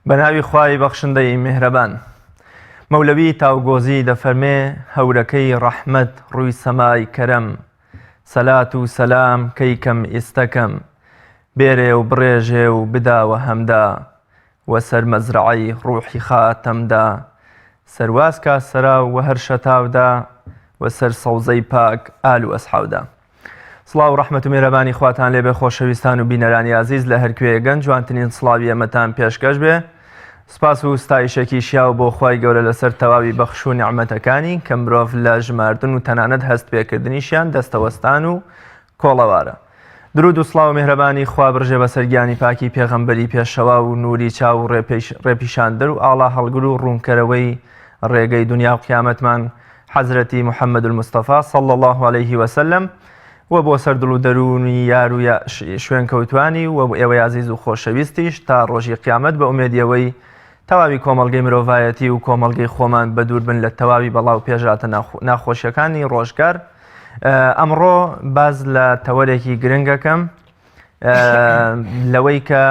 بە ناوی خوای بەخشندەی میهرەبان. مەولەوی تاوگۆزی دەفەرمێ هەورەکەی ڕەحمەت ڕووی سەمای کەرەم سەلات و سەلام کەی کەم ئیستەکەم بێرێ و بڕێژێ و بدا وە هەمدا وە سەر مەزرەعەی ڕوحی خاتەمدا سەرواز کا سەراو وە هەر شەتاودا وە سەر سەوزەی پاک ئال و ئەسحاودا. سڵاو و ڕەحمەت و مێرەبانی خواتان لێبێ خۆشەویستان و بینەرانی ئازیز لە هەرکوێیەگەن جوانترین سڵاوی ئێمەتان پێشکەش بێ سپاس و ستایشێکی شیاو بۆ خوای گەورە لەسەر تەواوی بەخش و نیعمەتەکانی کە مرۆڤ لە ژماردن و تەنانەت هەست پێکردنیشیان دەستەوەستان و کۆڵەوارە. درود و سڵاو و میهرەبانی خوا بڕژێ بەسەر گیانی پاکی پێغەمبەری پێشەوا و نوری چاو و ڕێپیشاندەر و ئاڵا هەڵگر و ڕوونکەرەوەی ڕێگەی دنیا و قیامەتمان حەزرەتی محمد المصطفی صلی اللە علیه وسلم و بۆ سەر دڵ و دەروونی یار و شوێنکەوتوانی و ئێوەی ئازیز و خۆشەویستیش تا ڕۆژی قیامەت بە ئومێدی ئەوەی تەواوی کۆمەڵگەی مرۆڤایەتی و کۆمەڵگەی خۆمان بەدوور بن لە تەواوی بەڵا و پێشهاتە ناخۆشیەکانی ڕۆژگار ئەمڕۆ باز لە تەوەرێکی گرنگەکەم لەوەی کە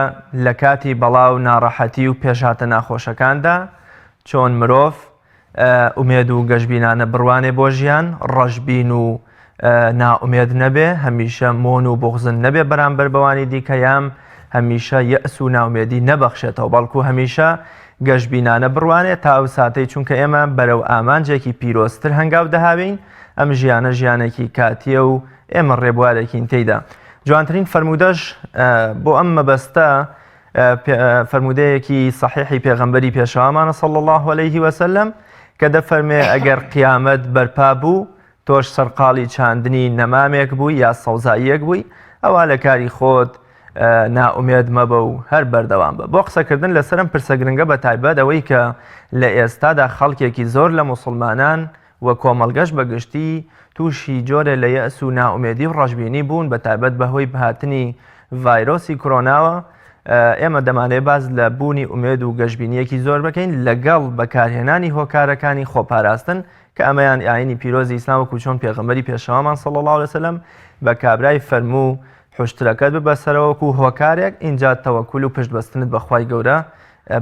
لە کاتی بەڵا و ناڕەحەتی و پێشهاتە ناخۆشەکاندا چۆن مرۆڤ ئومێد و گەشبینانە بڕوانێ بۆ ژیان، ڕەشبین و نائومێد نەبێ، هەمیشە مۆن و بوغزن نەبێ بەرامبەر بەوانی دیکە یام هەمیشە یەئس و ناومێدی نەبەخشێتەوە، بەڵکو هەمیشە گەشبینانە بڕوانێ تا ئەو ساتەی چونکە ئێمە بەرەو ئامانجێکی پیرۆزتر هەنگاو دەهاوێین، ئەم ژیانە ژیانێکی کاتییە و ئێمە ڕێبوارێکین تێیدا. جوانترین فەرموودەش بۆ ئەم مەبەستە فەرموودەیەکی صحیحی پێغەمبەری پێشەوامانە صلی الله علیه وسلم کە دەفەرمێ ئەگەر قیامەت بەرپا بوو تۆش سەرقاڵی چاندنی نەمامێک بووی یا سەوزاییەک بووی ئەوا لە کاری خۆت نائومێد مەبە و هەر بەردەوام بە بۆ قسەکردن لەسەرم پرسە گرنگە بە تایبەت ئەوەی کە لە ئێستادا خەڵکێکی زۆر لە موسڵمانان و کۆمەڵگەش بە گشتی تووشی جۆرێ لە یەئس و نائومێدی و ڕەشبینی بوون بە تایبەت بە هۆی هاتنی ڤایرۆسی کرۆناوە ئێمە دەمانەوێت باس لە بوونی ئومێد و گەشبینیەکی زۆر بکەین لەگەڵ بەکارهێنانی هۆکارەکانی خۆپاراستن کە ئەمەیان ئاینی پیرۆزی ئیسلام وەکو چۆن پێغەمبەری پێشەوامان صلی الله علیه وسلم بە کابرای فەرموو حوشترەکەت ببەسەرەوە وەکو هۆکارێک ئینجا تەوەکول و پشت بەستنت بە خوای گەورە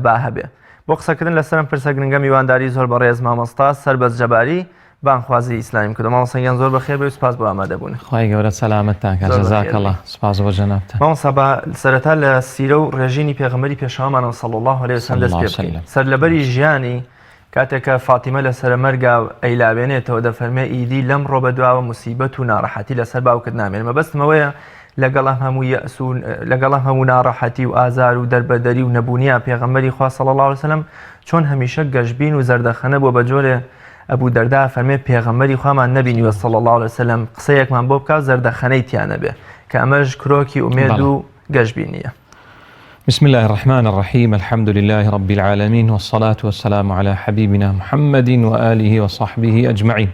با هەبێ. بۆ قسەکردن لەسەر ئەم پرسە گرنگە میوانداری زۆر بەڕێز مامۆستا سەربەست جەباری بانگخوازی ئیسلامیم کردو. مامۆستا گیان زۆر بەخێر بێی و سوپاس بۆ ئامادەبوونت. خوای گەورە سەلامەتتان کات. زۆر جزاک بەخێر اللە. بێی. سوپاس بۆ جەنابتان. مامۆستا با سەرەتا لە سیرە و ڕێژینی پێغەمبەری پێشەوامانەوە صلی اللە علیه وسلم صلی دەست اللە پێ بکەین. وسلم. سەرلەبەری ژیانی کاتێک کە فاتیمە لە سەرەمەرگا ئەیلاوێنێتەوە دەفەرمێ ئیدی لەمڕۆ بەدواوە موسیبەت و ناڕەحەتی لەسەر باوکت نامێنێ مەبەستم ئەوەیە لەگەڵ ئەم هەموو یەئس و لەگەڵ ئەم هەموو ناڕەحەتی و ئازار و دەربەدەری و نەبوونیە پێغەمبەری خوا صلی اللە علیه وسلم چۆن هەمیشە گەشبین و زەردەخەنە بووە بە جۆرێ ئەبوو دەردا فەرمێ پێغەمبەری خوامان نەبینیوە صلی اللە علیه وسلم قسەیەکمان بۆ بکا و زەردەخەنەی تیا نەبێ کە ئەمەش کرۆکی ئومێد و گەشبینیە. بسم اللە الرحمن الرحیم الحمد للە رب العالمین والصلاة والسلام علی حبیبنا محمد وآله وصحبه اجمعین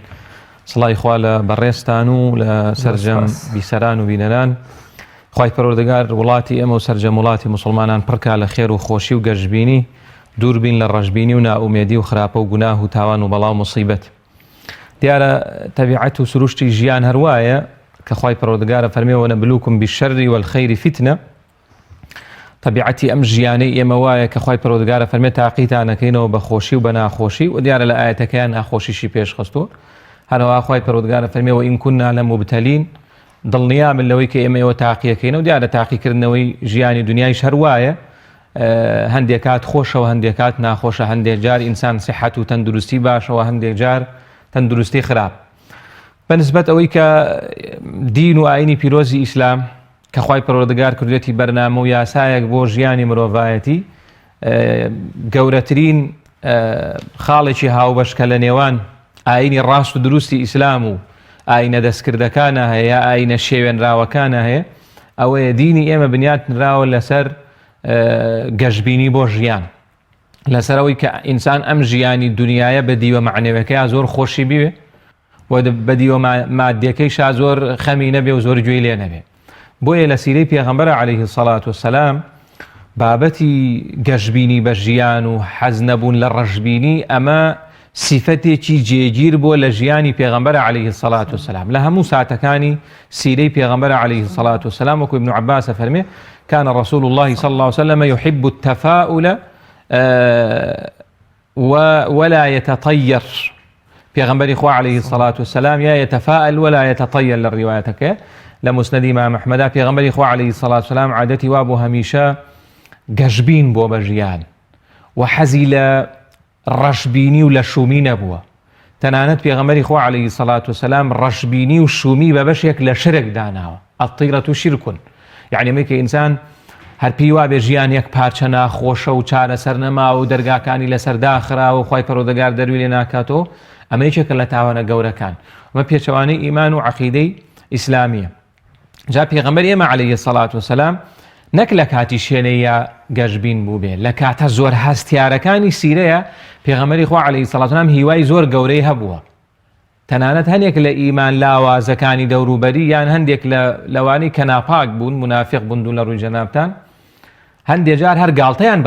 سڵای خوا لە بەڕێزتان و لە سەرجەم بیسەران و بینەران خوای پەروەردگار وڵاتی ئێمە و سەرجەم وڵاتی موسڵمانان پڕکا لە خێر و خۆشی و گەشبینی دوور بین لە ڕەشبینی و نائومێدی و خراپە و گوناه و تاوان و بەڵا و موسیبەت دیارە تەبیعەت و سروشتی ژیان هەروایە کە خوای پەروەردگارە فەرمێ ونبلوکم بالشر والخیر فتنە تەبیعەتی ئەم ژیانەی ئێمە وایە کە خوای پەروەردگارە فەرمێ تاقیتانەکەینەوە بە خۆشی و بە ناخۆشی و دیارە لە ئاەتەکەیان ناخۆشیشی پێشخستووە هەروەها خوای پەروەردگارە فەرمێ وئین کنا لمبتلین دڵنیا من لەوەی کە ئێمە ئێوە تاقیەکەینەوە دیارە تاقیکردنەوەی ژیانی دنیایش هەر وایە هەندێک کات خۆشەوە هەندێک کات ناخۆشە هەندێک جار ئینسان سیحەت و تەندروستی باشەوە هەندێک جار تەندروستی خراپ بەنسبەت ئەوەی کە دین و ئاینی پیرۆزی ئیسلام کە خوای پەروەردگار کردێتی بەرنامە و یاسایەک بۆ ژیانی مرۆڤایەتی گەورەترین خاڵێکی هاوبەش کە لە نێوان ئاینی ڕاست و دروستی ئیسلام و ئاینە دەستکردەکانە هەیە یا ئاینە شێوێنراوەکانە هەیە ئەوەیە دینی ئێمە بنیات نراوە لەسەر گەشبینی بۆ ژیان لەسەر ئەوەی کە ئینسان ئەم ژیانی دنیاە بە دیوە معنەوەکەیا زۆر خۆشی بوێ و بە دیوە مادیەکەیشا زۆر خەمی نەبێ و زۆر گوێی لێ نەبێ بۆیە لە سیرەی پێغەمبەر عەلەیه سەڵات وسەلام بابەتی گەشبینی بە ژیان و حەز نەبوون لە ڕەشبینی ئەمە سیفەتێکی جێگیر بووە لە ژیانی پێغەمبەر عەلەیه سەڵات وسەلام لە هەموو ساتەکانی سیرەی پێغەمبەر عەلەیه سەڵات وسەلام وەکو ابن عباس فەرمێ كان رسول الله صلى الله عليه وسلم يحب التفاؤل. ولا يتطير پێغەمبەری خوا علیه الصلاة والسلام یا يتفاءل ولا يتطير لە ڕیوایەتەکە لە مسندی ئیمام ئەحمەدا پێغەمبەری خوا علیه الصلاة والسلام عادەتی وا بۆ هەمیشە گەشبین بۆ بە ژیان و حەزی لە ڕەشبینی و لە شومی نەبووە تەنانەت پێغەمبەری خوا علیه الصلاة والسلام ڕەشبینی و شومی بە بەشێک لە شرک داناوە الطیرة شرک یعنی ئەمەی کە ئینسان هەر پێی وابێ ژیان یەک پارچە ناخۆشە و چارەسەر نەماوە و دەرگاکانی لەسەر داخراوە و خوای پەروەردگار دەروی لێ ناکاتەوە ئەمە یەکێکە لە تاوانە گەورەکان ئەمە پێچەوانەی ئیمان و عەقیدەی ئیسلامیە جا پێغەمبەر ئێمە عەلەیهی سەڵات وسەلام نەک لە کاتی شێنەیە گەشبین بوو بێ لە کاتە زۆر هەستیارەکانی سیرەیە پێغەمبەری خوا عەلەیهی سەڵات وسەلام هیوای زۆر گەورەی هەبووە تەنانەت هەنێک لە ئیمان لاوازەکانی دەوروبەری یان هەندێک لە لەوانەی کە ناپاک بوون منافق بوون دوو لە ڕووی جەنابتان هەندێ جار هەر گاڵتەیان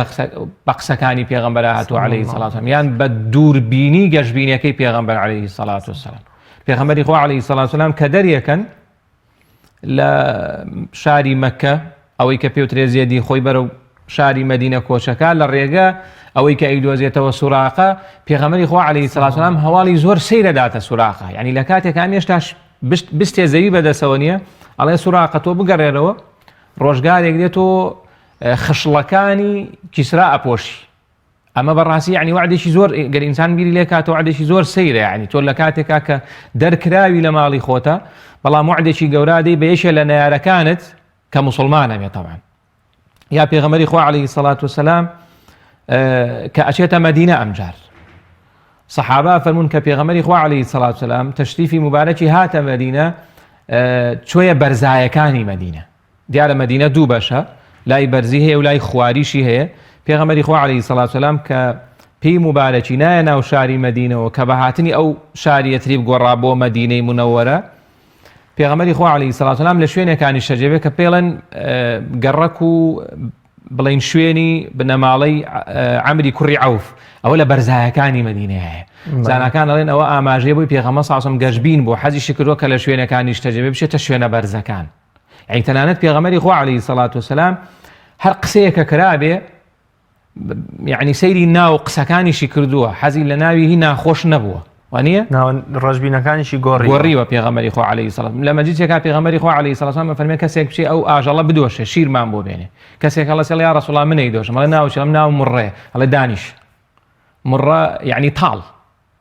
بە قسەکانی پێغەمبەر هاتوو عەلەیهی سەڵات وسەلام یان بە دووربینی گەشبینیەکەی پێغەمبەر عەلەیهی سەڵات وسەلام پێغەمبەری خوا عەلەیهی سەڵات وسەلام کە دەریەکەن لە شاری مەکە ئەوەی کە پێوترێ زێدی خۆی بەرەو شاری مەدینە کۆچەکە لە ڕێگە ئەوەی کە ئەیدۆزێتەوە سوراقە پێغەمبەری خوا عەلەیهی سەڵات وسەلام هەواڵی زۆر سەیرە داتە سوراقە یعنی لە کاتێکان هێشتاش بستێ زەوی بەدەسەوە نییە ئەڵێ سوراقە تۆ بگەڕێرەوە ڕۆژگارێک دێت تۆ خشڵەکانی کیسرا ئەپۆشی ئەمە بەڕاستی یعنی وعدێکی زۆر گەر ئینسان بیری لێ کاتەوە وعدێکی زۆر سەیرە یعنی تۆ لە کاتێکا کە دەرکراوی لە ماڵی خۆتە بەڵام وعدێکی گەورە دەی بە یەکێ لە نەیارەکانت کە مسلمانە بێ تەبعەن یا پێغەمبەری خوا عەلەیهی سەڵات وسەلام کە ئەچێتە مەدینە ئەمجار سەحابە فەرمونون کە پێغەمبەری خوا عەلەیهی سەڵات وسەلام تەشریفی مبارەکی هاتە مەدینە چۆیە بەرزایەکانی مەدینە دیارە مەدینە دوو بەشە لای بەرزی هەیە و لای خواریشی هەیە پێغەمبەری خوا عەلەیهی سەڵات وسەلام کە پێی مبارەکی نایە ناو شاری مەدینەوە کە بە هاتنی ئەو شاری یەتریب گۆڕا بۆ مەدینەی منەوەرە پێغەمبەری خوا عەلەیهی سەڵات وسەلام لە شوێنێکانی شەجێبێ کە پێڵێن گەڕەک و بڵین شوێنی بنەماڵەی عەمری کوڕی عەوف ئەوە لە بەرزایەکانی مەدینەیە زاناکان ئەڵێن ئەوە ئاماژەیە بۆی پێغەمبەر ساسم گەشبین بۆ حەزیشی کردووە کە لە شوێنەکانی شتەجێبێ بچێتە شوێنە بەرزەکان یعنی تەنانەت پێغەمبەری خوا عەلەیهی سەڵات وسەلام هەر قسەیەکە کرابێ یعنی سەیری ناو قسەکانیشی کردووە حەزی لە ناوی هی ناخۆش نەبووە وانە ڕەشبینەکانیشی گۆڕی گۆڕیوە پێغەمبەری خوا عەلەیهی سەڵات لە مەجلیسێکا پێغەمبەری خوا عەلەیهی سەڵات فەرمێ کەسێک بچێ ئەو ئاژەڵە بدۆشێ شیرمان بۆ بێنێ کەسێک هەڵەسێ یا ڕەسوڵ الله منەی دۆشم ئەڵێ ناو چی ئەم ناو مڕێ ئەڵێ دانیش مڕە یعنی تاڵ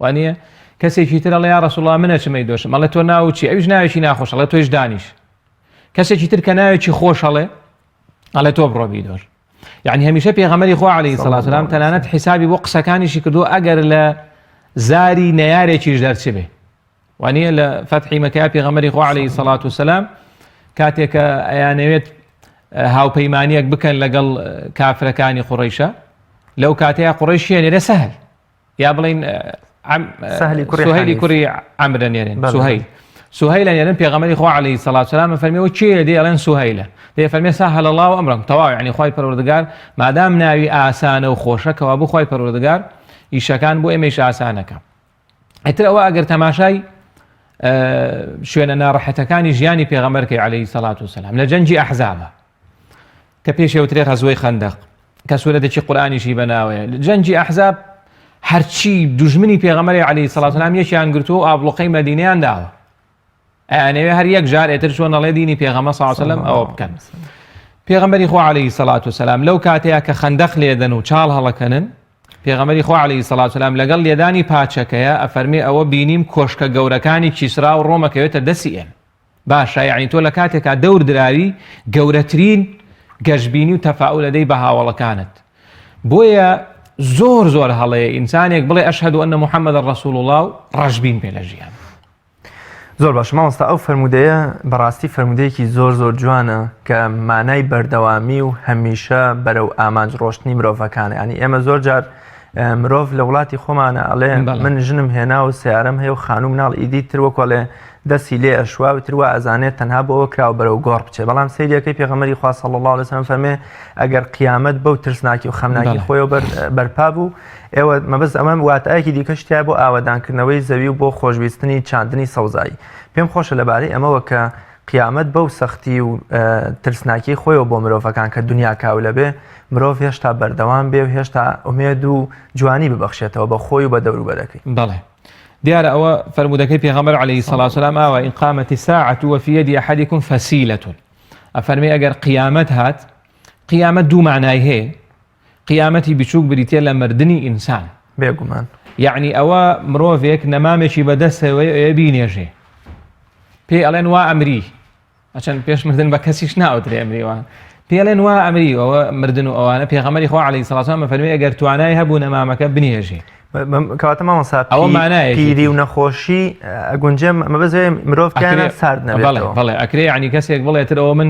وانە کەسێکی تر ئەڵێ یا ڕەسوڵ الله منە چمەی دۆشم ئەڵێ تۆ ناو چی ئەویش ناوێکی ناخۆش ئەڵێ تۆیش دانیش کەسێکی تر کە ناوێکی خۆش ئەڵێ ئەڵێ تۆ بڕۆ بیدۆش یعنی هەمیشە پێغەمبەری خوا عەلەیهی سەڵات وسلام تەنانەت حیسابی بۆ قسەکانیشی کردووە ئەگەر لە زاری نەیارێکیش دەرچبێ وانە لە فەتحی مەکە پێغەمبەری خوا عەلەیهی سەڵات وسلام کاتێک کە ئەیانەوێت هاوپەیمانیەک بکەن لەگەڵ کافرەکانی قوڕیشە لەو کاتەیە قوڕیشیە نێرە سەهل یا بڵین سهیلی کوڕی عەمر دەنێرن سهیل سهیل ئەنێرن پێغەمبەری خوا عەلەیهی سەڵات سەلام فەرمی و کێ دێ ئەڵێن سهیلە دێ فەرمی سهل الله امرهم تەواو یعنی خوای پەروەردگار مادام ناوی ئاسانە و خۆشە کەوا بوو خوای پەروەردگار ئیشەکان بۆ ئێمەیش ئاسانەکە ئیتر ئەوە ئەگەر تەماشای شوێنە ناڕەحەتەکانی ژیانی پێغەمبەرکەی عەلەیهی سەڵات وسەلام لە جەنگی ئەحزابە کە پێشێ وترێ غەزوەی خەندەق کە سورەتێکی قورئانیشی بەناوەیە جەنگی ئەحزاب هەرچی دوژمنی پێغەمبەری عەلەیهی سەڵات وسەلام یەکیان گرتووە و ئابڵوقەی مەدینەیان داوە ئەیانەوێ هەر یەک جار ئێتر چۆن ئەڵێ دینی پێغەمبەر صلی الله علیه وسلم ئەوە بکەن پێغەمبەری خوا عەلەیهی سەڵات وسەلام لەو کاتەیە کە خەندەق لێدەن و چاڵ هەڵەکەنن پێغەمبەری خوا عەلەیهی سەڵات وسەلام لەگەڵ لێدانی پاچەکەیە ئەفەرمێ ئەوە بینیم کۆشکە گەورەکانی کیسرا و ڕۆمەکەوێتە دەستی ئێمە باشە یەعنی تۆ لە کاتێکا دەور دراوی گەورەترین گەشبینی و تەفاول ئەدەی بە هاوەڵەکانت بۆیە زۆر زۆر هەڵەیە ئینسانێک بڵێ ئەشهد ئەن محەممەد ڕەسوڵ الله و ڕەشبین بێ لە ژیان. زۆر باش مامۆستا ئەو فەرموودەیە بەڕاستی فەرموودەیەکی زۆر زۆر جوانە کە مانای بەردەوامی و هەمیشە بەرەو ئامانج ڕۆشتنی مرۆڤەکانە ینی ئێمە زۆر جار مرۆڤ لە وڵاتی خۆمانە ئەڵێ من ژنم هێنا و سیارەم هەیە و خانوو مناڵ ئیدی تر وەکۆڵێ دەستی لێ ئەشوا و تر وا ئەزانێت تەنها بۆ ئەوە کراوە بەرەو گۆڕ بچێت بەڵام سەیرەکەی پێغەمبەری خوا صلی الله علیه وسلم فەرمێ ئەگەر قیامەت بەو ترسناکی و خەمناکی خۆیەوە بەر بەرپا بوو ئێوە مەبەست ئەمە واتایەکی دیکەش تیا بۆ ئاوەدانکردنەوەی زەوی و بۆ خۆشویستنی چاندنی سەوزایی پێم خۆشە لەبارەی ئەمەوە کە. قیامەت بەو سەختی و ترسناکی خۆیەوە بۆ مرۆڤەکان کە دنیا کاولە بێ مرۆڤ هێشتا بەردەوام بێ و هێشتا ئومێد و جوانی ببەخشێتەوە بە خۆی و بە دەوروبەرەکەی. بەڵێ دیارە ئەوە فەرموودەکەی پێغەمبەر علیه الصلاة والسلام ئاوا إن قامت الساعة وفي يد أحدكم فسيلة ئەفەرمێ ئەگەر قیامەت هات قیامەت دوو معنای هەیە قیامەتی بچووک بریتە لە مردنی ئینسان بێگومان یعنی ئەوە مرۆڤێک نەمامێکی بەدەستەوەی ئەیە بینێژێ پێی ئەڵێن وا ئەمری ئەچەند پێش مردن بە کەسیش ناوترێ ئەمری وا پێڵێن وا ئەمری ئەوە مردن و ئەوانە پێغەمبەری خوا عەلەیهی سڵات وسلام فەرمی ئەگەر توانای هەبوو نەمامەکە بنێژێ کەواتە مامۆستا ئەوە مانایە پیری و نەخۆشی ئەگونجێ مەبەست مرۆڤ تیانە سارد نەبێتەوە بەڵێ ئەکرێ یعنی کەسێک بڵێترەوە من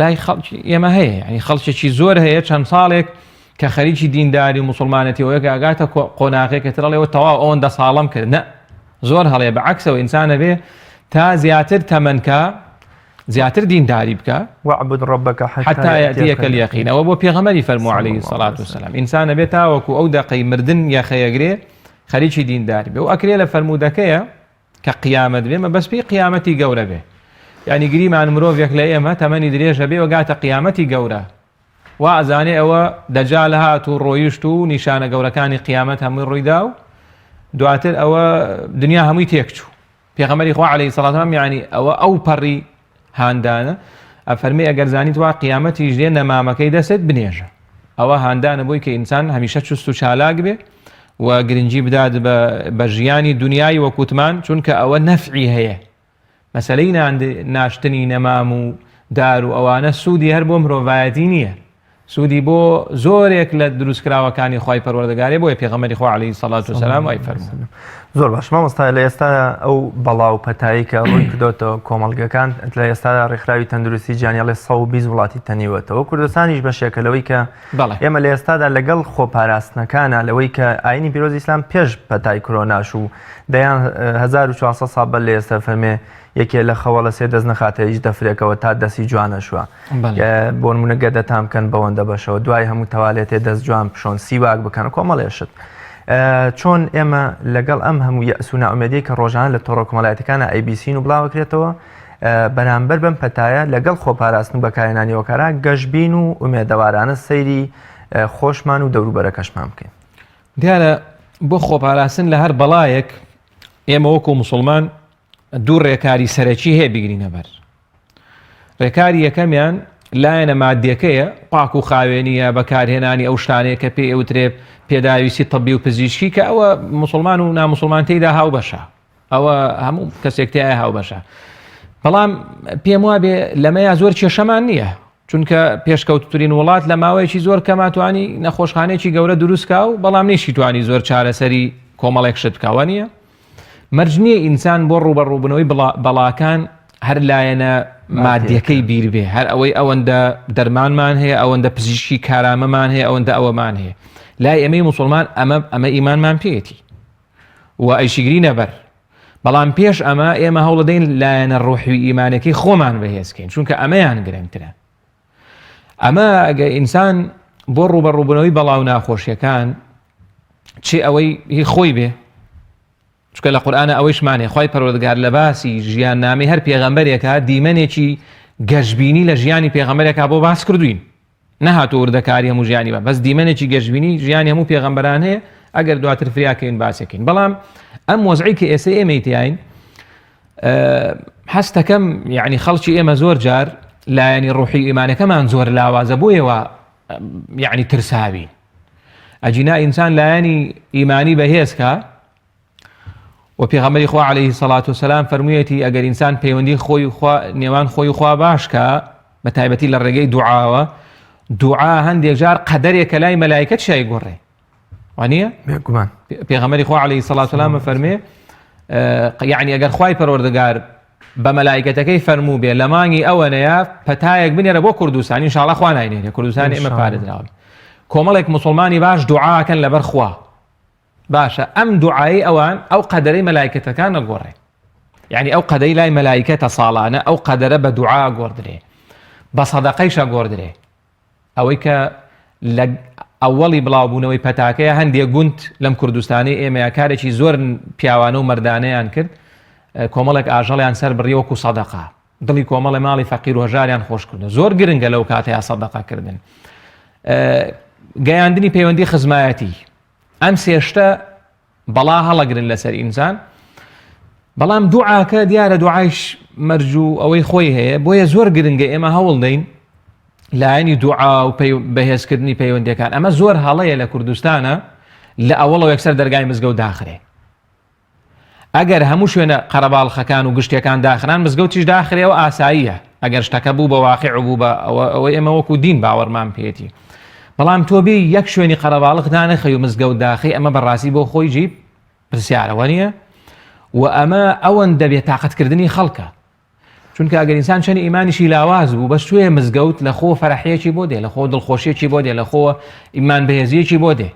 لای خەڵکی ئێمە هەیە یعنی خەڵکێکی زۆر هەیە چەند ساڵێک کە خەریکی دینداری و مسلمانەتی ئەوەیە کە ئەگاتە قۆناغێکە ترڵێەوە تەواو ئەوەندە ساڵم کرد نە زۆر هەڵەیە بە عەکسەوە ئینسان ئەبێ تا زیاتر تەمەنکە زیاتر دینداری بکە وعبد ربك حتى يأتيك اليقين ئەوە بۆ پێغەمبەری فەرموو عليه الصلاة والسلام ئینسان ئەبێ تاوەکو ئەو دەقەی مردن یەخەیەگرێ خەریکی دینداری بێ و ئەکرێ لە فەرموودەکەیە کە قیامەت بێ مەبەست پێی قیامەتی گەورە بێ یعنی گریمان مرۆڤێک لە ئێمە تەمەنی درێژە بێ وگاتە قیامەتی گەورە وا ئەزانێ ئەوە دەجال هات و ڕۆیشت و نیشانە گەورەکانی قیامەت هەمووی ڕوویدا و دواتر ئەوە دنیا هەمووی تێکچوو پێغەمبەری خوا عەلەیهی سەڵات وسلام یعنی ئەوە ئەو پەڕی هاندانە ئەفەرمی ئەگەر زانیت وا قیامەتیش دێ نەمامەکەی دەست بنێژە ئەوە هاندانە بۆی کە ئینسان هەمیشە چست و چالاک بێ و گرنگی بدات بە ژیانی دنیای وەکوتمان چونکە ئەوە نەفعی هەیە مەسەلەی ناشتنی نەمام و دار و ئەوانە سوودی هەر بۆ مرۆڤایەتی نییە سوودی بۆ زۆرێک لە دروستکراوەکانی خوای پەروەردگارێ بۆیە پێغەمبەری خوا عەلەیهی سەڵات و سەلام وای فەرموو. زۆر باش مامۆستا لە ئێستا ئەو بەڵا و پەتایی کە ڕووی کردۆتەوە کۆمەڵگەکان لە ئێستادا ڕێکخراوی تەندروستی جیهانی ئەڵێ 120 وڵاتی تەنیوەتەوە کوردستانیش بەشێکە لەوەی کە ئێمە لە ئێستادا لەگەڵ خۆپاراستنەکانە لەوەی کە ئاینی پیرۆزی ئیسلام پێش پەتای کرۆناش و دەیان 1400 ساڵ بەر لە ئێستا فەرمێ یەکێ لە خەوەڵە سێ دەست نەخاتە هیچ دەفرێکەوە تا دەستی جوانە شوە بۆ نمونە گەدەتان بکەن بەوەندە بەشەوە دوای هەموو تەوالێتێ دەست جوان بشۆن سیواک بکەن کۆمەڵێشت چۆن ئێمە لەگەڵ ئەم هەموو یەئس و نائومێدی کە ڕۆژانە لە تۆڕە کۆمەڵایەتەکانە ئەیبیسین و بڵاوەکرێتەوە بەرامبەر بەم پەتایە لەگەڵ خۆپاراستن و بەکارهێنانی هۆکارە گەشبین و ئومێدەوارانە سەیری خۆشمان و دەوروبەرەکەشمان بکەین. دیارە بۆ خۆپاراستن لە هەر بەڵایەک ئێمە وەکو موسڵمان دوو ڕێکاری سەرەکی هەیە بیگرینە بەر. ڕێکاری یەکەمیان لایەنە مادیەکەیە پاک و خاوێنیە بەکارهێنانی ئەو شتانەیە کە پێی ئەوترێ پێداویستی طبی و پزیشکی کە ئەوە موسڵمان و ناموسڵمان تێیدا هاوبەشە. ئەوە هەموو کەسێک تایە هاوبەشە بەڵام پێم وابێ لەمەیا زۆر کێشەمان نییە چونکە پێشکەوتترین وڵات لە ماوەیەکی زۆر کەماتوانی نەخۆشخانێکی گەورە دروستکا و بەڵام نیشی توانی زۆر چارەسەری کۆمەڵێک شت بکەوە نییە مەرج نییە ئینسان بۆ ڕوبەڕووبنەوەی بەڵاکان هەر لایەنە مادیەکەی بیر بێ هەر ئەوەی ئەوەندە دەرمانمان هەیە ئەوەندە پزیشکی کارامەمان هەیە ئەوەندە ئەوەمان هەیە لای ئێمەی مسلمان ئەمە ئەمە ئیمانمان پێیەتی و ئەیشیگرینە بەر بەڵام پێش ئەمە ئێمە هەوڵدەین لایەنە ڕۆحی و ئیمانەکەی خۆمان بەهێزکەین چونکە ئەمەیان گرنگترە ئەمە ئەگە ئینسان بۆ ڕوبەڕوبنەوەی بەڵاو ناخۆشیەکان چی ئەوەی هی خۆی بێ چکە لە قورآە ئەوەیشمانێ خی پەروەردگار لە باسی ژیان نامی هەر پێغەمبەرێکە دیمەنێکی گەشببینی لە ژیانی پێغەمبەرێکا بۆ باس کردوین نەهاتووە وردەکاری هەموو ژیانی بە بەس دیمەنێکی گەشبینی ژیانی هەموو پێغەمبەران هەیە ئەگەر دواتر فریاکەین باسێکین بەڵام ئەم وەزعی کە ئێستا ئێمەی تیاین هەستەکەم یعنی خەڵکی ئێمە زۆر جار لایەنی ڕوحی ئیمانەکەمان زۆر لاوازە بۆیەوە یعنی ترساوین ئەجینا ئینسان لایەنی ئیمانی بەهێزکە و پێغەمبەری خوا علیه الصلاة والسلام فەرموویەتی ئەگەر ئینسان پەیوەندی خۆی و خوا نێوان خۆی و خوا باش کا بە تایبەتی لە ڕێگەی دوعاوە دوعا هەندێک جار قەدەرێکە لای مەلایکەت شای گۆڕێ وانە بێگومان پێغەمبەری خوا علیه الصلاة والسلام فەرمێ یعنی ئەگەر خوای پەروەردگار بە مەلایکەتەکەی فەرموو بێ لە مانگی ئەوەنەیە پەتایەک بنێرە بۆ کوردستان ئینشاڵڵا خوا ناینێرێ کوردستان ئێمە پارێزراوە کۆمەڵێک مسلمانی باش دوعاکەن لەبەر خوا باشە ئەم دوعایەی ئەوان ئەو قەدەرەی مەلایکەتەکان ئەگۆڕێ یعنی ئەو قەدەی لای مەلایکەتە ساڵانە ئەو قەدەرە بە دوعا گۆڕدرێ بە سەدەقەیشە گۆڕدرێ ئەوەی کە لە ئەوەڵی بڵاوبوونەوەی پەتاکەیە هەندێک گوند لەم کوردستانی ئێمەیە کارێکی زۆر پیاوانە و مردانەیان کرد کۆمەڵێک ئاژەڵیان سەر بڕی وەکو سەدەقە. دڵی کۆمەڵی ماڵی فەقیر و هەژاریان خۆش کردو زۆر گرنگە لەو کاتەیە سەدەقەکردن گەیاندنی پەیوەندی خزمایەتی ئەم سێشتە بەڵا هەڵەگرن لەسەر ئینسان بەڵام دوعاکە دیارە دوعایش مەرج و ئەوەی خۆی هەیە بۆیە زۆر گرنگە ئێمە هەوڵ دەین لایەنی دوعا و بەهێزکردنی پەیوەندەکان ئەمە زۆر هەڵەیە لە کوردستانە لە ئەوەڵەوە یەکسەر دەرگای مزگەوت داخرێ ئەگەر هەموو شوێنە قەرەباڵخەکان و گشتیەکان داخران مزگەوتیش داخرێ ئەوە ئاساییە ئەگەر شتەکە بوو بە واقع و بوو بە ئەوە ئەوە ئێمە وەکو دین باوەڕمان پێیەتی بەڵام تۆ بێ یەک شوێنی قەرەباڵخ دانەخەی و مزگەوت داخی ئەمە بەڕاستی بۆ خۆی جیب پرسیارەوە نییە و ئەمە ئەوەندە بێتاقەتکردنی خەڵکە چونکە ئەگەر ئینسان چەند ئیمانیشی لاواز بوو بەس توێ مزگەوت لە خۆ فەرحیەکی بۆ دێ لە خۆ دڵخۆشیەکی بۆ دێ لە خۆ ئیمان بەهێزیەکی بۆ دێ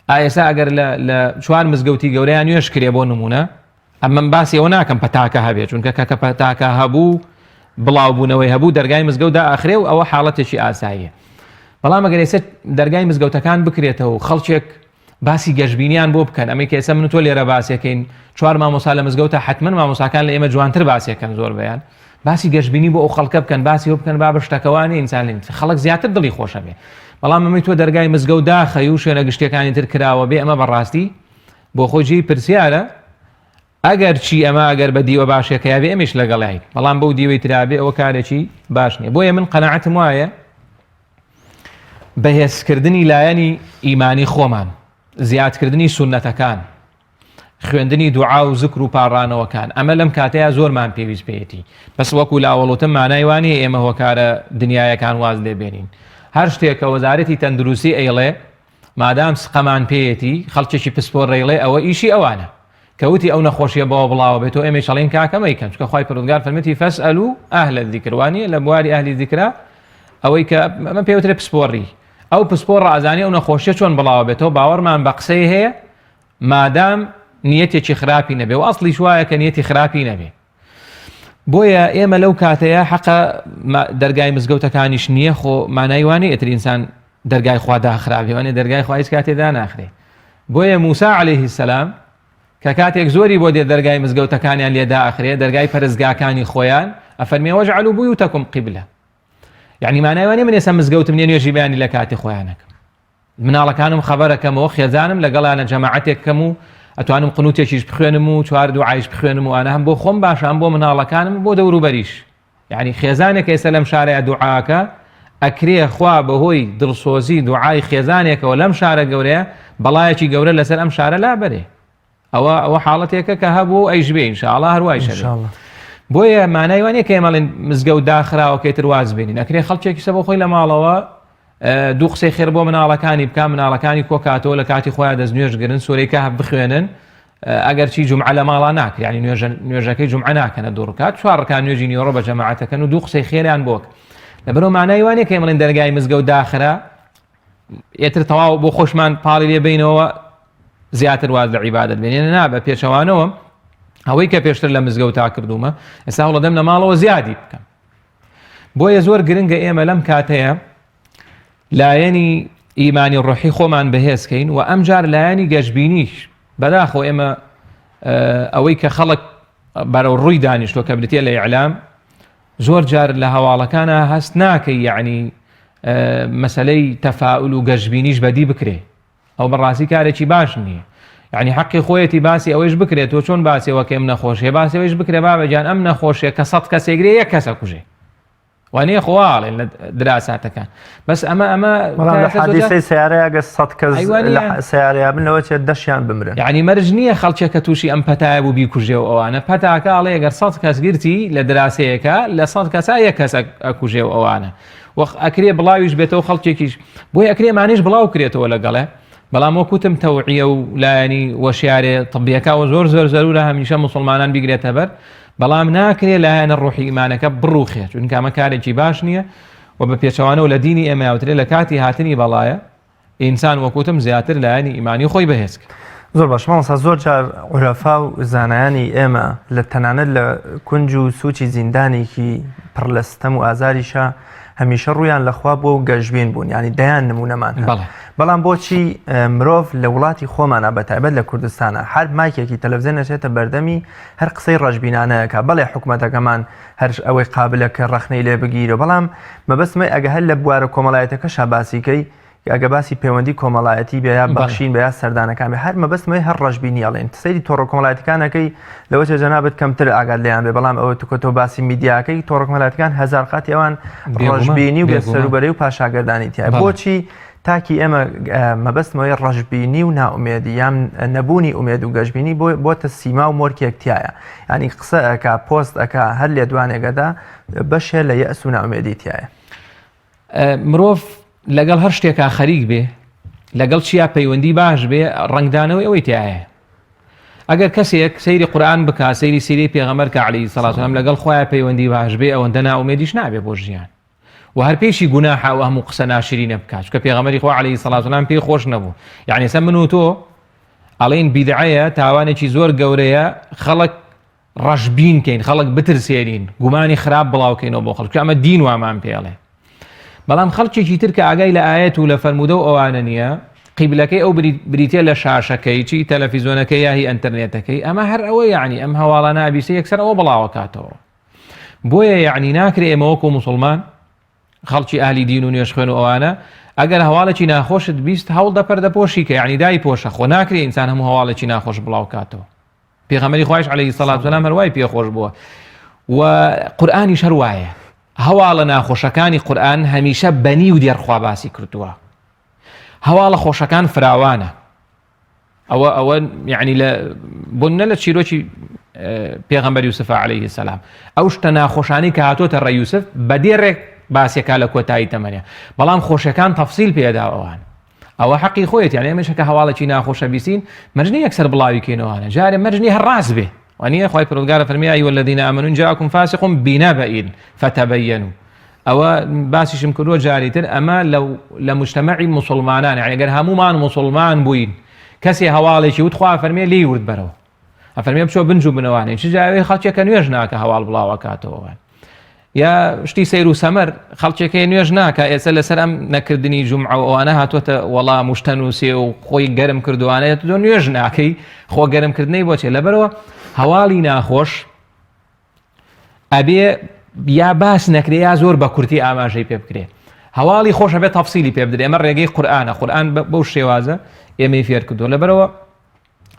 ئایسا ئەگەر لە چوار مزگەوتی گەورەیان نوێش کرێ بۆ نمونە ئەمەم باسی ئەوە ناکەم پەتاکە هەبێت چونکە کەکە پەتاکە هەبوو بڵاو بوونەوەی هەبوو دەرگای مزگەوتدا ئاخرێ و ئەوە حاڵەتێکی ئاساییە بەڵام ئەگەر ئێستا دەرگای مزگەوتەکان بکرێتەوە خەڵکێک باسی گەشبینیان بۆ بکەن ئەمەی کە ئێستا من و تۆ لێرە باسیەکەین چوار مامۆسا لە مزگەوتە حتمما مامۆساکان لە ئێمە جوانتر باسیەکەن زۆر بەیان باسی گەشبینی بۆ ئەو خەڵکە بکەن باسی ئەو بکەن با بە شتەکەوانی ئینسان لێن خەڵک زیاتر دڵی خۆشە بێ بەڵام ئەمەی تۆ دەرگای مزگەوت داخەی و شوێنە گشتیەکانی تر کراوە بێ ئەمە بەڕاستی بۆ خۆی جێی پرسیارە ئەگەر چی ئەمە ئەگەر بە دیوە باشێکەیە بێ ئەمیش لەگەڵین بەڵام بەو دیوەی ترابێ ئەوە کارێکی باش نییە بۆیە من قەناعەتم وایە بەهێزکردنی لایەنی ئیمانی خۆمان، زیادکردنی سوننەتەکان، خوێندنی دوعا و زکر و پاڕانەوەکان، ئەمە لەم کاتەیا زۆرمان پێویست پێیەتی. بەس وەکو لە ئەوەڵ وتم مانای وا نییە ئێمە هۆکارە دنیایەکان واز لێ بێنین. هەر شتێک کە وەزارەتی تەندروستی ئەیڵێ مادام سقەمان پێیەتی، خەڵکێکی پسپۆر ئەیڵێ ئەوە ئیشی ئەوانە. کە وتی ئەو نەخۆشیە بەوە بڵاوە بێتەوە ئێمەیش ئەڵێین کاکە مەیکەن چونکە خوای پەروەردگار فەرموویەتی فاسئلوا اهل الذکر وانیە لە بواری ئەهلی ذیکرا ئەوەی کە ئەمە پێوترێ پسپۆڕی ئەو پسپۆڕ ئازانی ئەو نەخۆشیە چۆن بڵاوە بێتەوە باوەڕمان بە قسەی هەیە مادام نیەتێکی خراپی نەبێ و ئەسڵیش وایە کە نیەتی خراپی نەبێ بۆیە ئێمە لەو کاتەیە حەقە دەرگای مزگەوتەکانیش نییە خۆ مانای وانە ئێتر ئینسان دەرگای خوا داخرابێ وانە دەرگای خوا هیچ کاتێ داناخرێ بۆیە موسا عەلەیهی سەلام کە کاتێک زۆری بۆ دێ دەرگای مزگەوتەکانیان لێ داخرێ دەرگای پەرستگاکانی خۆیان ئەفەرمێ وەجعلوا بیوتەکم قبلە یعنی مانای وانە من ئێستا مزگەوتم نیە نوێژی بەیانی لە کاتی خۆیانەکەم مناڵەکانم خەبەرەکەمەوە خێزانم لەگەڵیانە جەماعەتێک کەم و ئەتوانم قنوتێکیش بخوێنم و چوار دوعایش بخوێنم و ئەە هەم بۆ خۆم باشە هەم بۆ مناڵەکانم بۆ دەوروبەریش یعنی خێزانێک ئێستا لەم شارەیە دوعاکە ئەکرێ خوا بەهۆی دڵسۆزی دوعای خێزانێکەوە لەم شارە گەورەیە بەڵایەکی گەورە لەسەر ئەم شارە لابەرێ ئەوە ئەوە حاڵەتێکە کە هەبوو ئەیش بێ ئینشاءاللە هەر وایش هەبێ. ئینشاءاللە. بۆیە مانای وانە کە ئێمە ئەڵێن مزگەوت داخراوە کەی تر واز بێنین ئەکرێ خەڵکێکی سە بۆ خۆی لە ماڵەوە دوو قسەی خێر بۆ مناڵەکانی بکە مناڵەکانی کۆکاتەوە لە کاتی خۆیان دەست نوێژ گرن سورەی کەهف بخوێنن ئەگەر چی جمعە لە ماڵا ناکرێ یعنی نوێژەکەی جمعە ناکەنە دوو ڕکات چوار ڕکات نوێژی نیوەڕۆ بە جەماعەتەکەن و دوو قسەی خێریان بۆک لەبەرەوە مانای وانە کە ئێمە ئەڵێن دەرگای مزگەوت داخرا ئێتر تەواو بۆ خۆشمان پاڵی لێ بینەوە زیاتر واز لە عیبادەت بێنێ نا بە پێچەوانەوە ئەوەی کە پێشتر لە مزگەوتا کردومە ئێستا هەوڵەدەم لە ماڵەوە زیادی بکەم بۆیە زۆر گرنگە ئێمە لەم کاتەیە لایەنی ئیمانی ڕۆحی خۆمان بەهێزکەین و ئەمجار لایەنی گەشببینیش بەداخۆ ئێمە ئەوەی کە خەڵک بەرەو ڕووی دانیشتوە کە بریتە لە ئیعلام زۆر جار لە هەواڵەکانە هەست ناکەی یعنی مەسلەی تەفاول و گەشببینیش بەدی بکرێ ئەو بەڕاستی کارێکی باش نییە یعنی حەقی خۆیەتی باسی ئەوەیش بکرێت تۆ چۆن باسیەوە کە ئەم نەخۆشیە باسی ئەوەیش بکرێ بابە گیان ئەم نەخۆشیە کە سەد کەسێگرێ یەک کەسە کوژێ وانە خواڵێن لە دراساتەکان بەس ئەمە ئەمە حادیسەی سیارەیە گە سە کەس سیارەیە بنەوە چێت دەشیان بمرن یعنی مەرج نییە خەڵکێک کە تووشی ئەم پەتایە بوو بیکوژێ و ئەوانە پەتاکە ئەڵێ گەر سە کەس گرتی لە دراسەیەکە لە سە کەسا یەک کەس ئەکوژێ و ئەوانە وەخ ئەکرێ بڵاویش بێتەوە خەڵکێکیش بۆی ئەکرێ مانیش بڵاو کرێتەوە لەگەڵێ بەڵام وەکوتم تەوعیە و لایەنی وەشیارێ طبیەکەەوە زۆر زۆر زەرورە هەمیشە مسلمانان بیگرێتە بەر بەڵام ناکرێ لایەنە ڕۆحی ئیمانەکە بڕوخێت چونکە ئەمە کارێکی باش نییە و بە پێچەوانەوە لە دینی ئێمە یاوترێ لە کاتی هاتنی بەڵایە ئینسان وەکوتم زیاتر لایەنی ئیمانی خۆی بەهێز کرد. زۆر باش مامۆستا زۆر جار عورەفا و زانایانی ئێمە لە تەنانەت لە کونج و سوچی زیندانێکی پڕ لە ستەم و ئازاریشە هەمیشە ڕوویان لە خوا بووە و گەشبین بوون یانی دەیان نموونەمان هەن بەڵام بۆچی مرۆڤ لە وڵاتی خۆمانە بە تایبەت لە کوردستانە هەر مایکێکی تەلەڤزیۆن نەچێتە بەردەمی هەر قسەی ڕەشبینانەیەکە بەڵێ حکومەتەکەمان هەر ئەوەی قابلە کە ڕەخنەی لێ بگیرە بەڵام مەبەستمە ئەگە هەر لە بوارە کۆمەڵایەتەکەشا باسیکەی ئەگە باسی پەیوەندی کۆمەڵایەتی بێ یا بەخشین بە یا سەردانەکان بێ هەر مەبەستمەوەی هەر ڕەشبینی ئەڵێن سەیری تۆڕە کۆمەڵایەتەکانەکەی لەوە چێ جەنابت کەمتر ئاگات لێیان بێ بەڵام ئەوە توکە تۆ باسی میدیاکەی تۆڕە کۆمەڵایەتەکان هەزار قاتی ئەوان ڕەشبینی و بێسەروبەرەی و پاشاگەردانی تیا بۆچی تاکی ئێمە مەبەستمەوەی ڕەشبینی و نائومێدی یان نەبوونی ئومێد و گەشبینی بۆتە سیما و مۆرکێک تایە ینی قسە ئەک پۆست ئەک هەر لێدوانێکەدا بەشێ لە یەئس و نائومێدی تایە. مرۆڤ لەگەڵ هەر شتێکا خەریک بێ لەگەڵ چیا پەیوەندی باش بێ ڕەنگدانەوەی ئەوەی تایە ئەگەر کەسێک سەیری قورآن بک سەیری سیری پێغەمبەر کە عەلەیهی سەڵات وسلام لەگەڵ خۆیان پەیوەندی باش بێ ئەوەندە نائومێدیش نابێ بۆ ژیان و هەر پێشی گوناحە ئەو هەموو قسە ناشرینە بکات چونکە پێغەمبەری خوا عەلەیهی سەڵات وسلام پێی خۆش نەبوو یعنی ئێستا من و تۆ ئەڵێین بیدعەیە تاوانێکی زۆر گەورەیە خەڵک ڕەشبین کەین خەڵک بترسێنین گومانی خراپ بڵاوکەینەوە بۆ خەڵک ئەمە دین وامان پێڵێ بەڵام خەڵکێکی تر کە ئاگای لە ئاەت و لە فەرموودە و ئەوانە نییە قیبلەکەی ئەو بریتە لە شاشەکەی چی تەلەفیزۆنەکەی یاهی ئەتەرنێتەکەی ئەمە هەر ئەوە یعنی ئەم هەواڵانە ئەبیسە یەکسەر ئەوە بڵاوەکاتەوە بۆیە یعنی ناکرێ ئێمە وەکو مسلمان خەڵکی ئەهلی دین و نوێژخوێن و ئەوانە ئەگەر هەواڵێکی ناخۆشت بیست هەوڵ دە پەردەپۆشی کە یعنی دای پۆشە خۆ ناکرێ ئینسان هەموو هەواڵێکی ناخۆش بڵاو کاتەوە پێغەمبەری خوایش عەلەیهی سەڵات وسەلام هەر وای پێخۆش بووە و قورئانیش هەر وایە هەواڵە ناخۆشەکانی قورئان هەمیشە بەنی و دێڕخوا باسی کردووە هەواڵە خۆشەکان فراوانە ئەوە ئەوە یعنی لە بۆ نە لە چیرۆکی پێغەمبەر یوسف عەلەیهی سەلام ئەو شتە ناخۆشانی کە هاتۆتە ڕێ یوسف بە دێڕێک باسێکا لە کۆتایی تەمەنە بەڵام خۆشەکان تەفسیل پێدا ئەوان ئەوە حەقی خۆیەتی یانی ئێمەش کە هەواڵێکی ناخۆشە بیسین مەرج نییە یەکسەر بڵاوی کەینەوانە جارێ مەرج نییە هەر ڕاست بێ وانییە خوای پەروەردگار فەرمی یا ایها الذین آمنوا ان جاءکم فاسق بنبأ فتبینوا ئەوە باسیشم کردووە جاری تر ئەمە لە مجتەمەعی موسڵمانان یعنی گەر هەمومان موسڵمان بووین کەسێ هەواڵێکی وت خوا فەرمێ لێی ورد بەرەوە ئەفەرمێ بچۆ بنج و بنەوانێ چ جاوێ خەڵکێکە نوێژ ناکە هەواڵ بڵاوەکاتەوە یا شتی سەیر و سەمەر خەڵکێکەیە نوێژ ناکە ئێستا لەسەر ئەم نەکردنی جومعە و ئەوانە هاتووەتە وەڵام و شتە نووسێ و خۆی گەرم کردوانەیە تۆ نوێژ ناکەی خۆ گەرمکردنەی بۆچێ لەبەرەوە هەواڵی ناخۆش ئەبێ یا باس نەکرێ یا زۆر بە کورتی ئاماژەی پێ بکرێ هەواڵی خۆش ئەبێ تەفسیلی پێ بدرێ ئەمە ڕێگەی قورئانە قورئان بەو شێوازە ئێمەی فێر کردووە لەبەرەوە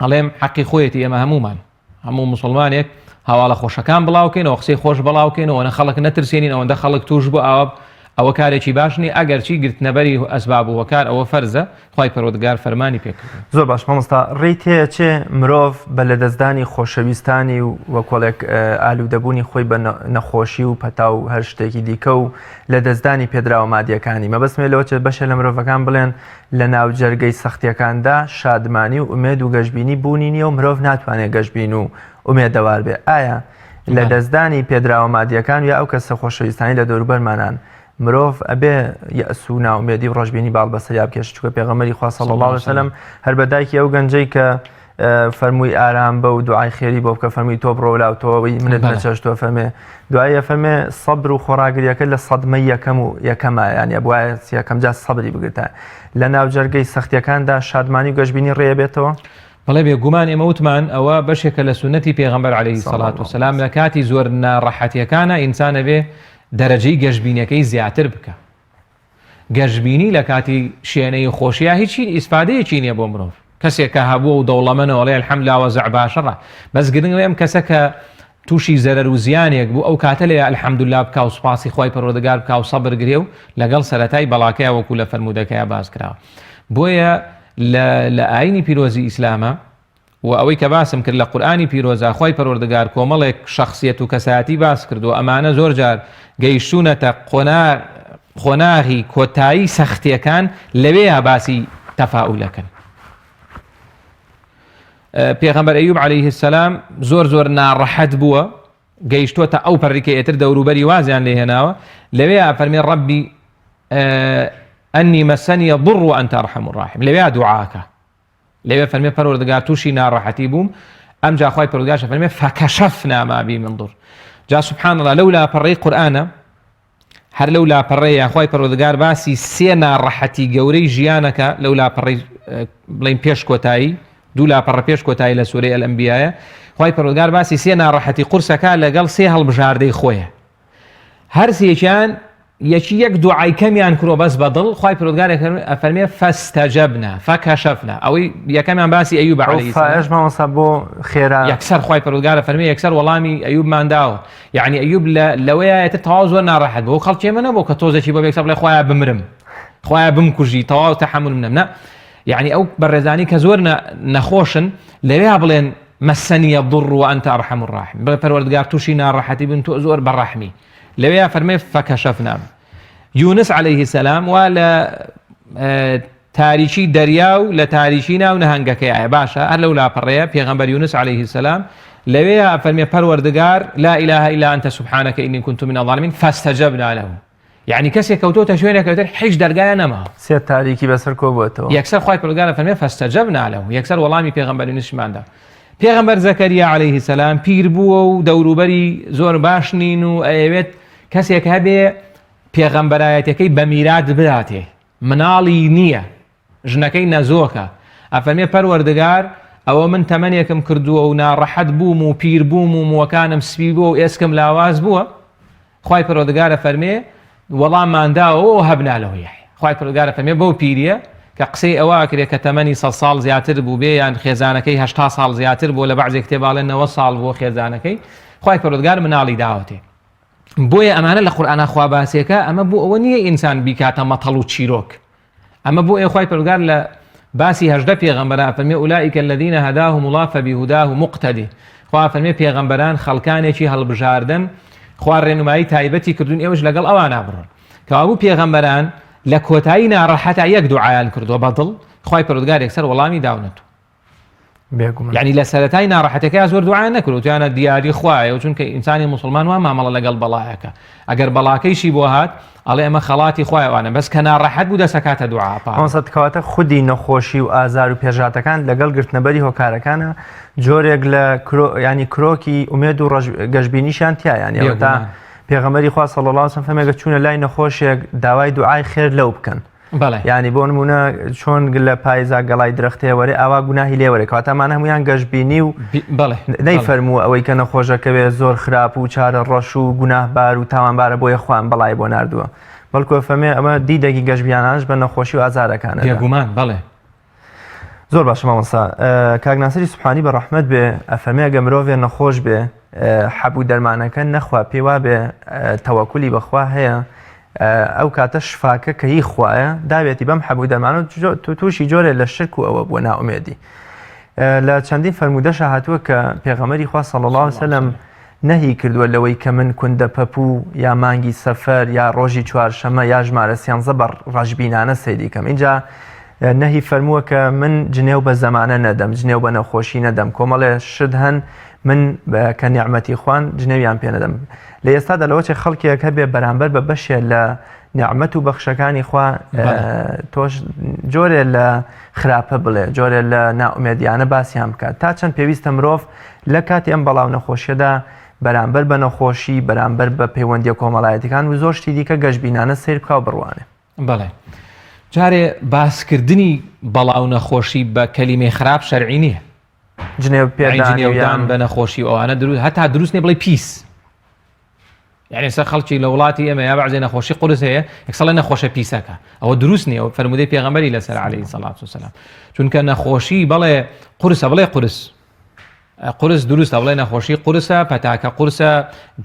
ئەڵێم حەقی خۆیەتی ئێمە هەمومان هەموو مسلمانێک هەواڵە خۆشەکان بڵاوکەینەوە قسەی خۆش بڵاوکەینەوە نە خەڵک نەترسێنین ئەوەندە خەڵک توش بۆ ئاوە ئەوە کارێکی باش نیە ئەگەرچی گرتنەبەری ئەسباب و هۆکار ئەوە فەرزە خوای پەروەردگار فەرمانی پێکردووە. زۆر باش مامۆستا ڕێی تێئەچێ مرۆڤ بە لەدەستدانی خۆشەویستانی و وە کۆڵێک ئالوودەبوونی خۆی بە نەخۆشی و پەتا و هەر شتێکی دیکە و لەدەستدانی پێدراوە مادیەکانی مەبەستمێ لەوە چێت بەشێ لە مرۆڤەکان بڵێن لە ناو جەرگەی سەختیەکاندا شادمانی و ئومێد و گەشبینی بوونی نییە و مرۆڤ ناتوانێت گەشبین و ئومێدەوار بێ ئایا لەدەستدانی پێدراوە مادیەکان یا ئەو کەسە خۆشەویستانی لە دەوروبەرمانان مرۆڤ ئەبێ یەئس و نائومێدی و ڕەشبینی باڵ بەسەریا بکێشێت چونکە پێغەمبەری خوا صلی الله علیه وسلم هەر بە دایکی ئەو گەنجەی کە فەرمووی ئارام بە و دوعای خێری بۆ بکە فەرمووی تۆ بڕۆ لاو تۆ ئەوەی منت نەچەشتووە فەرمێ دوایە فەرمێ سەبر و خۆڕاگریەکە لە سەدمەی یەکەم و یەکەمە یان ئەبوایە یەکەم جار سەبری بگرتە لە ناو جەرگەی سەختیەکاندا شادمانی و گەشبینی ڕێ بێتەوە. بەڵێ بێگومان ئێمە وتمان ئەوە بەشێکە لە سوننەتی پێغەمبەر عەلەیهی سەڵات وسەلام لە کاتی زۆر ناڕەحەتیەکانە ئینسان ئەبێ دەرەجەی گەشبینەکەی زیاتر بکە گەشبینی لە کاتی شێنەی خۆشییا هیچی ئیسفادەیەکی نییە بۆ مرۆڤ کەسێک کە هەبووە و دەوڵەمەنەوە ئەڵێ الحمدلله وەزع باشە ڕا بەس گرنگ ئەم کەسە کە تووشی زەرەر و زیانێک بوو ئەو کاتە لێ الحمدلله بکا و سوپاسی خوای پەروەردگار بکا و سەبر گرێ و لەگەڵ سەرەتای بەڵاکەیا وەکو لە فەرموودەکەیا باس کراوە بۆیە لە ئاینی پیرۆزی ئیسلامە و ئەوەی کە باسم کرد لە قورئانی پیرۆزا خوای پەروەردگار کۆمەڵێک شەخسیەت و کەسایەتی باس کردووە ئەمانە زۆر جار گەیشتوونەتە قۆناغی کۆتایی سەختیەکان لەوێیا باسی تەفاولەکەن پێغەمبەر ئەیوب عەلەیه السلام زۆر زۆر ناڕەحەت بووە گەیشتووەتە ئەو پەڕی کە ئێتر دەوروبەری وازیان لێ هێناوە لەوێ فەرمی ڕەبی ئەنی مەسەنی ضر و ئەنت ئەرحەم الراحمین لەوێ دوعاکە لەوێ فەرمی پەروەردگار تووشی ناڕەحەتی بووم ئەمجا خوای پەروەردگار فەرمی فکشفنا ما به من ضر جا سبحان الله لەو لاپەڕەی قورئانە. هەر لەو لاپەڕەیە خوای پەروەردگار باسی سێ ناڕەحەتی گەورەی ژیانەکە لەو لاپەڕەی بڵین پێش کۆتایی دوو لاپەڕە پێش کۆتایی لە سورەی الانبیاء خوای پەروەردگار باسی سێ ناڕەحەتی قورسەکە لەگەڵ سێ هەڵبژاردەی خۆیە هەر سێکیان یەکی یەک دوعای کەمیان کرۆ بەس بە دڵ خوای پەروەردگار ئەفەرمێ فاستجبنا فکشفنا ئەوەی یەکەمیان باسی ئەیوب عەلەیهی سلام فایەش مامۆستا بۆ خێرا یەکسەر خوای پەروەردگار ئەفەرمێ یەکسەر وەڵامی ئەیوبمان داوە یعنی ئەیوب لە لەوەیە تر تەواو زۆر ناڕەحەت بوو خەڵکی ئێمە نەبوو کە تۆزێکی بۆ یەکسەر بڵێ خوایە بمرم خوایە بمکوژی تەواو تەحەمولم نەم نا یعنی ئەو بەڕێزانی کە زۆر نەخۆشن لەوێ بڵێن مسنی الضر وانت ارحم الراحمین بڵێ پەروەردگار تووشی ناڕەحەتی بن تۆ زۆر بەڕەحمی لەوێ فەرمێ فکشفنا یونس علیه السلام وا لە تاریکی دەریا و لە تاریکی ناو نەهەنگەکەیایە باشە هەر لەو لاپەڕەیە پێغەمبەر یونس علیه السلام لەوێ فەرمێ پەروەردگار لا اله الا انت سبحانك اني كنت من الظالمين فاستجبنا له یعنی کەسێک کەوتۆتە شوێنێک تر هیچ دەرگایە نەما سێ تاریکی بەسەر کۆبووەتەوە یەکسەر خوای پەروەردگار فەرمێ فاستجبنا له یەکسەر وەڵامی پێغەمبەر یونسمان دا پێغەمبەر زەکەریا علیه السلام پیر بووە و دەوروبەری زۆر باش نین و ئەیەوێت کەسێک هەبێ پێغەمبەرایەتەکەی بە میرات بداتێ مناڵی نییە ژنەکەی نەزۆکە ئەفەرمێ پەروەردگار ئەوە من تەمەنێکم کردووە و ناڕەحەت بووم و پیر بووم و مووەکانم سپی بووە و ئێسکم لاواز بووە خوای پەروەردگار ئەفەرمێ وەڵاممان داوە وهبنا له یحیی خوای پەروەردگار ئەفەرمێ بەو پیریە کە قسەی ئەوە ئەکرێ کە تەمەنی سەد ساڵ زیاتر بوو بێ یان خێزانەکەی 80 ساڵ زیاتر بووە لە بەعزێک کتێب ئەڵێن 90 ساڵ بووە خێزانەکەی خوای پەروەردگار مناڵی داوەتێ بۆیە ئەمانە لە قورئانا خوا باسێکە ئەمە بۆ ئەوە نییە ئینسان بیکاتە مەتەڵ و چیرۆک ئەمە بۆ ئێ خوای پەروەردگار لە باسی 18 پێغەمبەرا فەرمی اولئک الذین هداهم الله فبهداه مقتدی خوا فەرمی پێغەمبەران خەڵکانێکی هەڵبژاردن خوا ڕێنمایی تایبەتی کردوون ئێوەش لەگەڵ ئەوانە بڕۆن کەوابوو پێغەمبەران لە کۆتایی ناڕەحەتا یەک دوعایان کردووە بە دڵ خوای پەروەردگار یەکسەر وەڵامی داونەتەوە بێگومان یعنی لە سەرەتای ناڕەحەتەکەی زۆر دوعا نەکرد وتیانە دیاری خوایە و چونکە ئینسانی موسڵمان وا مامەڵە لەگەڵ بەڵایەکە ئەگەر بەڵاکەیشی بۆ هات ئەڵێ ئەمە خەڵاتی خوایەوانە بەس کە ناڕەحەت بوو دەسەکاتە دوعا پا مامۆستا کەواتە خودی نەخۆشی و ئازار و پێشهاتەکان لەگەڵ گرتنەبەری هۆکارەکانە جۆرێک لە کرۆ ینی کرۆکی ئومێد و ڕەش گەشبینیشیان تیا یانی ئەوەتا بێگومان. پێغەمبەری خوا صلی الله علیه و سلم فەرمووی ئەگەر چوونە لای نەخۆشێک داوای دوعای خێر لەو بکەن بەڵێ. یانی بۆ نمونە چۆن لە پایزا گەڵای درەختێ وەرێ ئاوا گوناهی لێ وەرێ کەواتە ئەمانە هەمویان گەشبینی و بەڵێ نەی فەرمووە ئەوەی کە نەخۆشەکەوێ زۆر خراپ و چارە ڕەش و گوناهبار و تاوانبارە بۆیە خوان بەڵای بۆ ناردووە بەڵکو فەرمێ ئەمە دیدێکی گەشبیانانش بە نەخۆشی و ئازارەکانە بێگومان بەڵێ. زۆر باشە مامۆستا کاک ناسری سوبحانی بە ڕەحمەت بێ ئەفەرمێ ئەگە مرۆڤێ نەخۆش بێ حەب و دەرمانەکە نەخوا پێی وابێ تەوەکولی بەخوا هەیە ئەو کاتە شفاکە کە هی خوایە داوێتی بەم حەب و دەرمانە تووشی جۆرێ لە شرک و ئەوە بووە نائومێدی لە چەندین فەرموودەشا هاتووە کە پێغەمبەری خوا صلی الله علیه وسلم نەهی کردووە لەوەی کە من کوندە پەپوو یا مانگی سەفەر یا ڕۆژی چوارشەمە یا ژمارە سیانزە بە ڕەشبینانە سەیری کەم ئینجا نەهی فەرمووە کە من جنێو بە زەمانە نەدەم جنێو بە نەخۆشی نەدەم کۆمەڵێ شت هەن من کە نیعمەتی خوان جنێویان پێ نەدەم لە ئێستادا لەوەچێ خەڵکێک هەبێ بەرامبەر بە بەشێ لە نیعمەت و بەخشەکانی خوا تۆش جۆرێ لە خراپە بڵێ جۆرێ لە نائومێدیانە باسیان بکات تا چەند پێویستە مرۆڤ لە کاتی ئەم بەڵاو نەخۆشیەدا بەرامبەر بە نەخۆشی بەرامبەر بە پەیوەندیە کۆمەڵایەتیەکان و زۆر شتی دیکە گەشبینانە سەیر بکا و بڕوانێ. بەڵێ جارێ باسکردنی بەڵا و نەخۆشی بە کەلیمەی خراپ شەرعی نییە. جنێو پێدان جنێودان بە نەخۆشی و ئەوانە دروست هەتا دروست نییە بڵێ پیس. یعنی سەر خەڵکی لە وڵاتی ئێمە یا بەعزێ نەخۆشی قورس هەیە یەکسەڵە نەخۆشە پیسەکە ئەوە دروست نییە فەرموودەی پێغەمبەری لەسەر عەلەیهی سەڵات وسەلام چونکە نەخۆشی بەڵێ قورسە بڵێ قورس قورس دروستە بڵێ نەخۆشی قورسە پەتاکە قورسە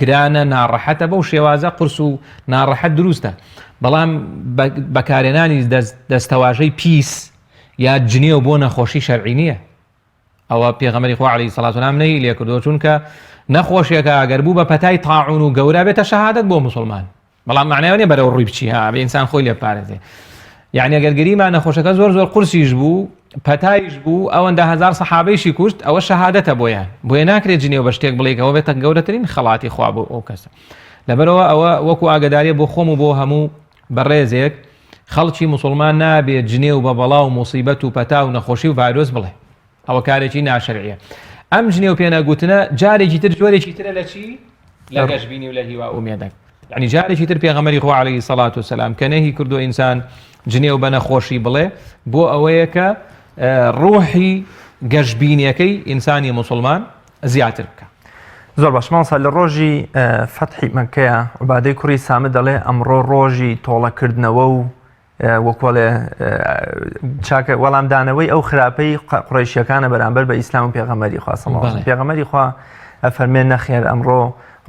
گرانە ناڕەحەتە بەو شێوازە قورس و ناڕەحەت دروستە بەڵام بەکارێنانی دەستەواژەی پیس یا جنێو بۆ نەخۆشی شەرعی نییە ئەوە پێغەمبەری خوا عەلەیهی سەڵات وسلام نەهی لێ کردووە چونکە نەخۆشیەکە ئەگەر بوو بە پەتای تاعون و گەورە بێتە شەهادەت بۆ موسڵمان بەڵام معنای نیە بەرەو ڕووی بچی ها بێ ئینسان خۆی لێ پارێزێ یعنی ئەگەر گریمان نەخۆشەکە زۆر زۆر قورسیش بوو پەتایش بوو ئەوەندە هەزار سەحابەیشی کوشت ئەوە شەهادەتە بۆیان بۆیە ناکرێت جنێو بە شتێک بڵێ ئەوە بێتە گەورەترین خەڵاتی خوا بۆ ئەو کەسە لەبەرەوە ئەوە وەکو ئاگداریە بۆ خۆم و بۆ هەموو بەڕێزێک خەڵکی موسڵمان نابێ جنێو بە بەڵا و موسیبەت و پەتا و نەخۆشی و ڤایرۆس بڵێ ئەوە کارێکی ناشەرعیە ئەم جنێو پێ نەگوتنە جارێکی تر جۆرێکی ترە لە چی لە گەشبینی و لە هیوا ئومێدەک. یعنی جارێکی تر پێغەمبەری خوا عەلەیهی سەڵات و سەلام کە نەهی کردو ئینسان جنێو بە نەخۆشی بڵێ بۆ ئەوەیە کە ڕوحی گەشبینیەکەی ئینسانی موسڵمان زیاتر بکە. زۆر باش مامۆستا لە ڕۆژی فەتحی مەکەیە عوبادەی کوڕی سامت دەڵێ ئەمڕۆ ڕۆژی تۆڵەکردنەوە و وەکۆڵێ چاکە وەڵامدانەوەی ئەو خراپەی قڕیشیەکانە بەرامبەر بە ئیسلام و پێغەمەری خوا صلی الله علیه پێغەمەری خوا ئەفەرمێ نەخێر ئەمڕۆ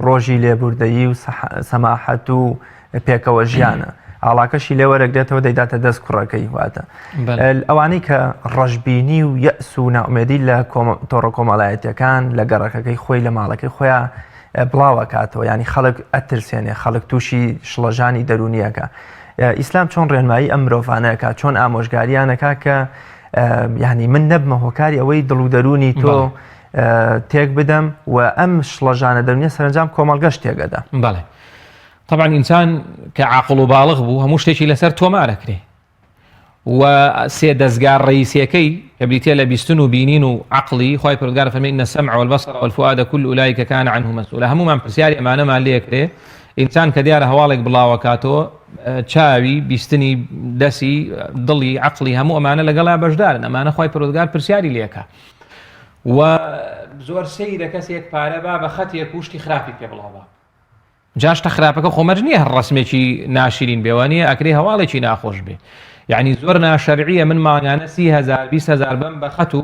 ڕۆژی لێبوردەیی و سەماحەت و پێکەوە ژیانە ئاڵاکەشی لێ وەرەگرێتەوە دەیداتە دەست کوڕەکەی واتە ئەوانەی کە ڕەشبینی و یەس و ناومێدی لە تۆڕە کۆمەڵایەتەکان لە گەڕەکەکەی خۆی لە ماڵەکەی خۆیان بڵاوەکاتەوە ینی خەڵک ئەترسێنێ خەڵک تووشی شڵەژانی دەرونیەکە ئیسلام چۆن ڕێنمایی ئەم مرۆڤانەکە چۆن ئامۆژگاریانەکە کە یعنی من نەبمە هۆکاری ئەوەی دڵ و دەرونی تۆ تێک بدەم و ئەم شڵەژانە دەرونیە سەرنجام کۆمەڵگەش تێگەدا بەڵێ طبعا ئینسان کە عاقڵ و باڵغ بوو هەموو شتێکی لەسەر تۆمارەکرێ و سێ دەزگا ڕئیسیەکەی کە بریتیە لە بیستن و بینین و عەقڵی، خوای پەروەردگار فەرمی ان السمع والبصر والفؤاد كل اولئک کان عنه مسئولا هەموومان پرسیاری ئەمانەمان لێکرێ ئینسان کە دیارە هەواڵێک بڵاوەکاتەوە چاوی بیستنی دەسی دڵی عەقڵی هەموو ئەمانە لەگەڵا بەشدارن ئەمانە خوای پەروەردگار پرسیاری لێکا و زۆر سەیرە کەسێک پارە با بە خەتێک و شتی خراپی پێ بڵاو با جا شتە خراپەکە خۆ مەرج نییە هەر ڕەسمێکی ناشرین بێ وانییە ئەکرێ هەواڵێکی ناخۆش بێ یعنی زۆر ناشەرعیە من مانگانە 30هزار 20هزار بەم بە خەت و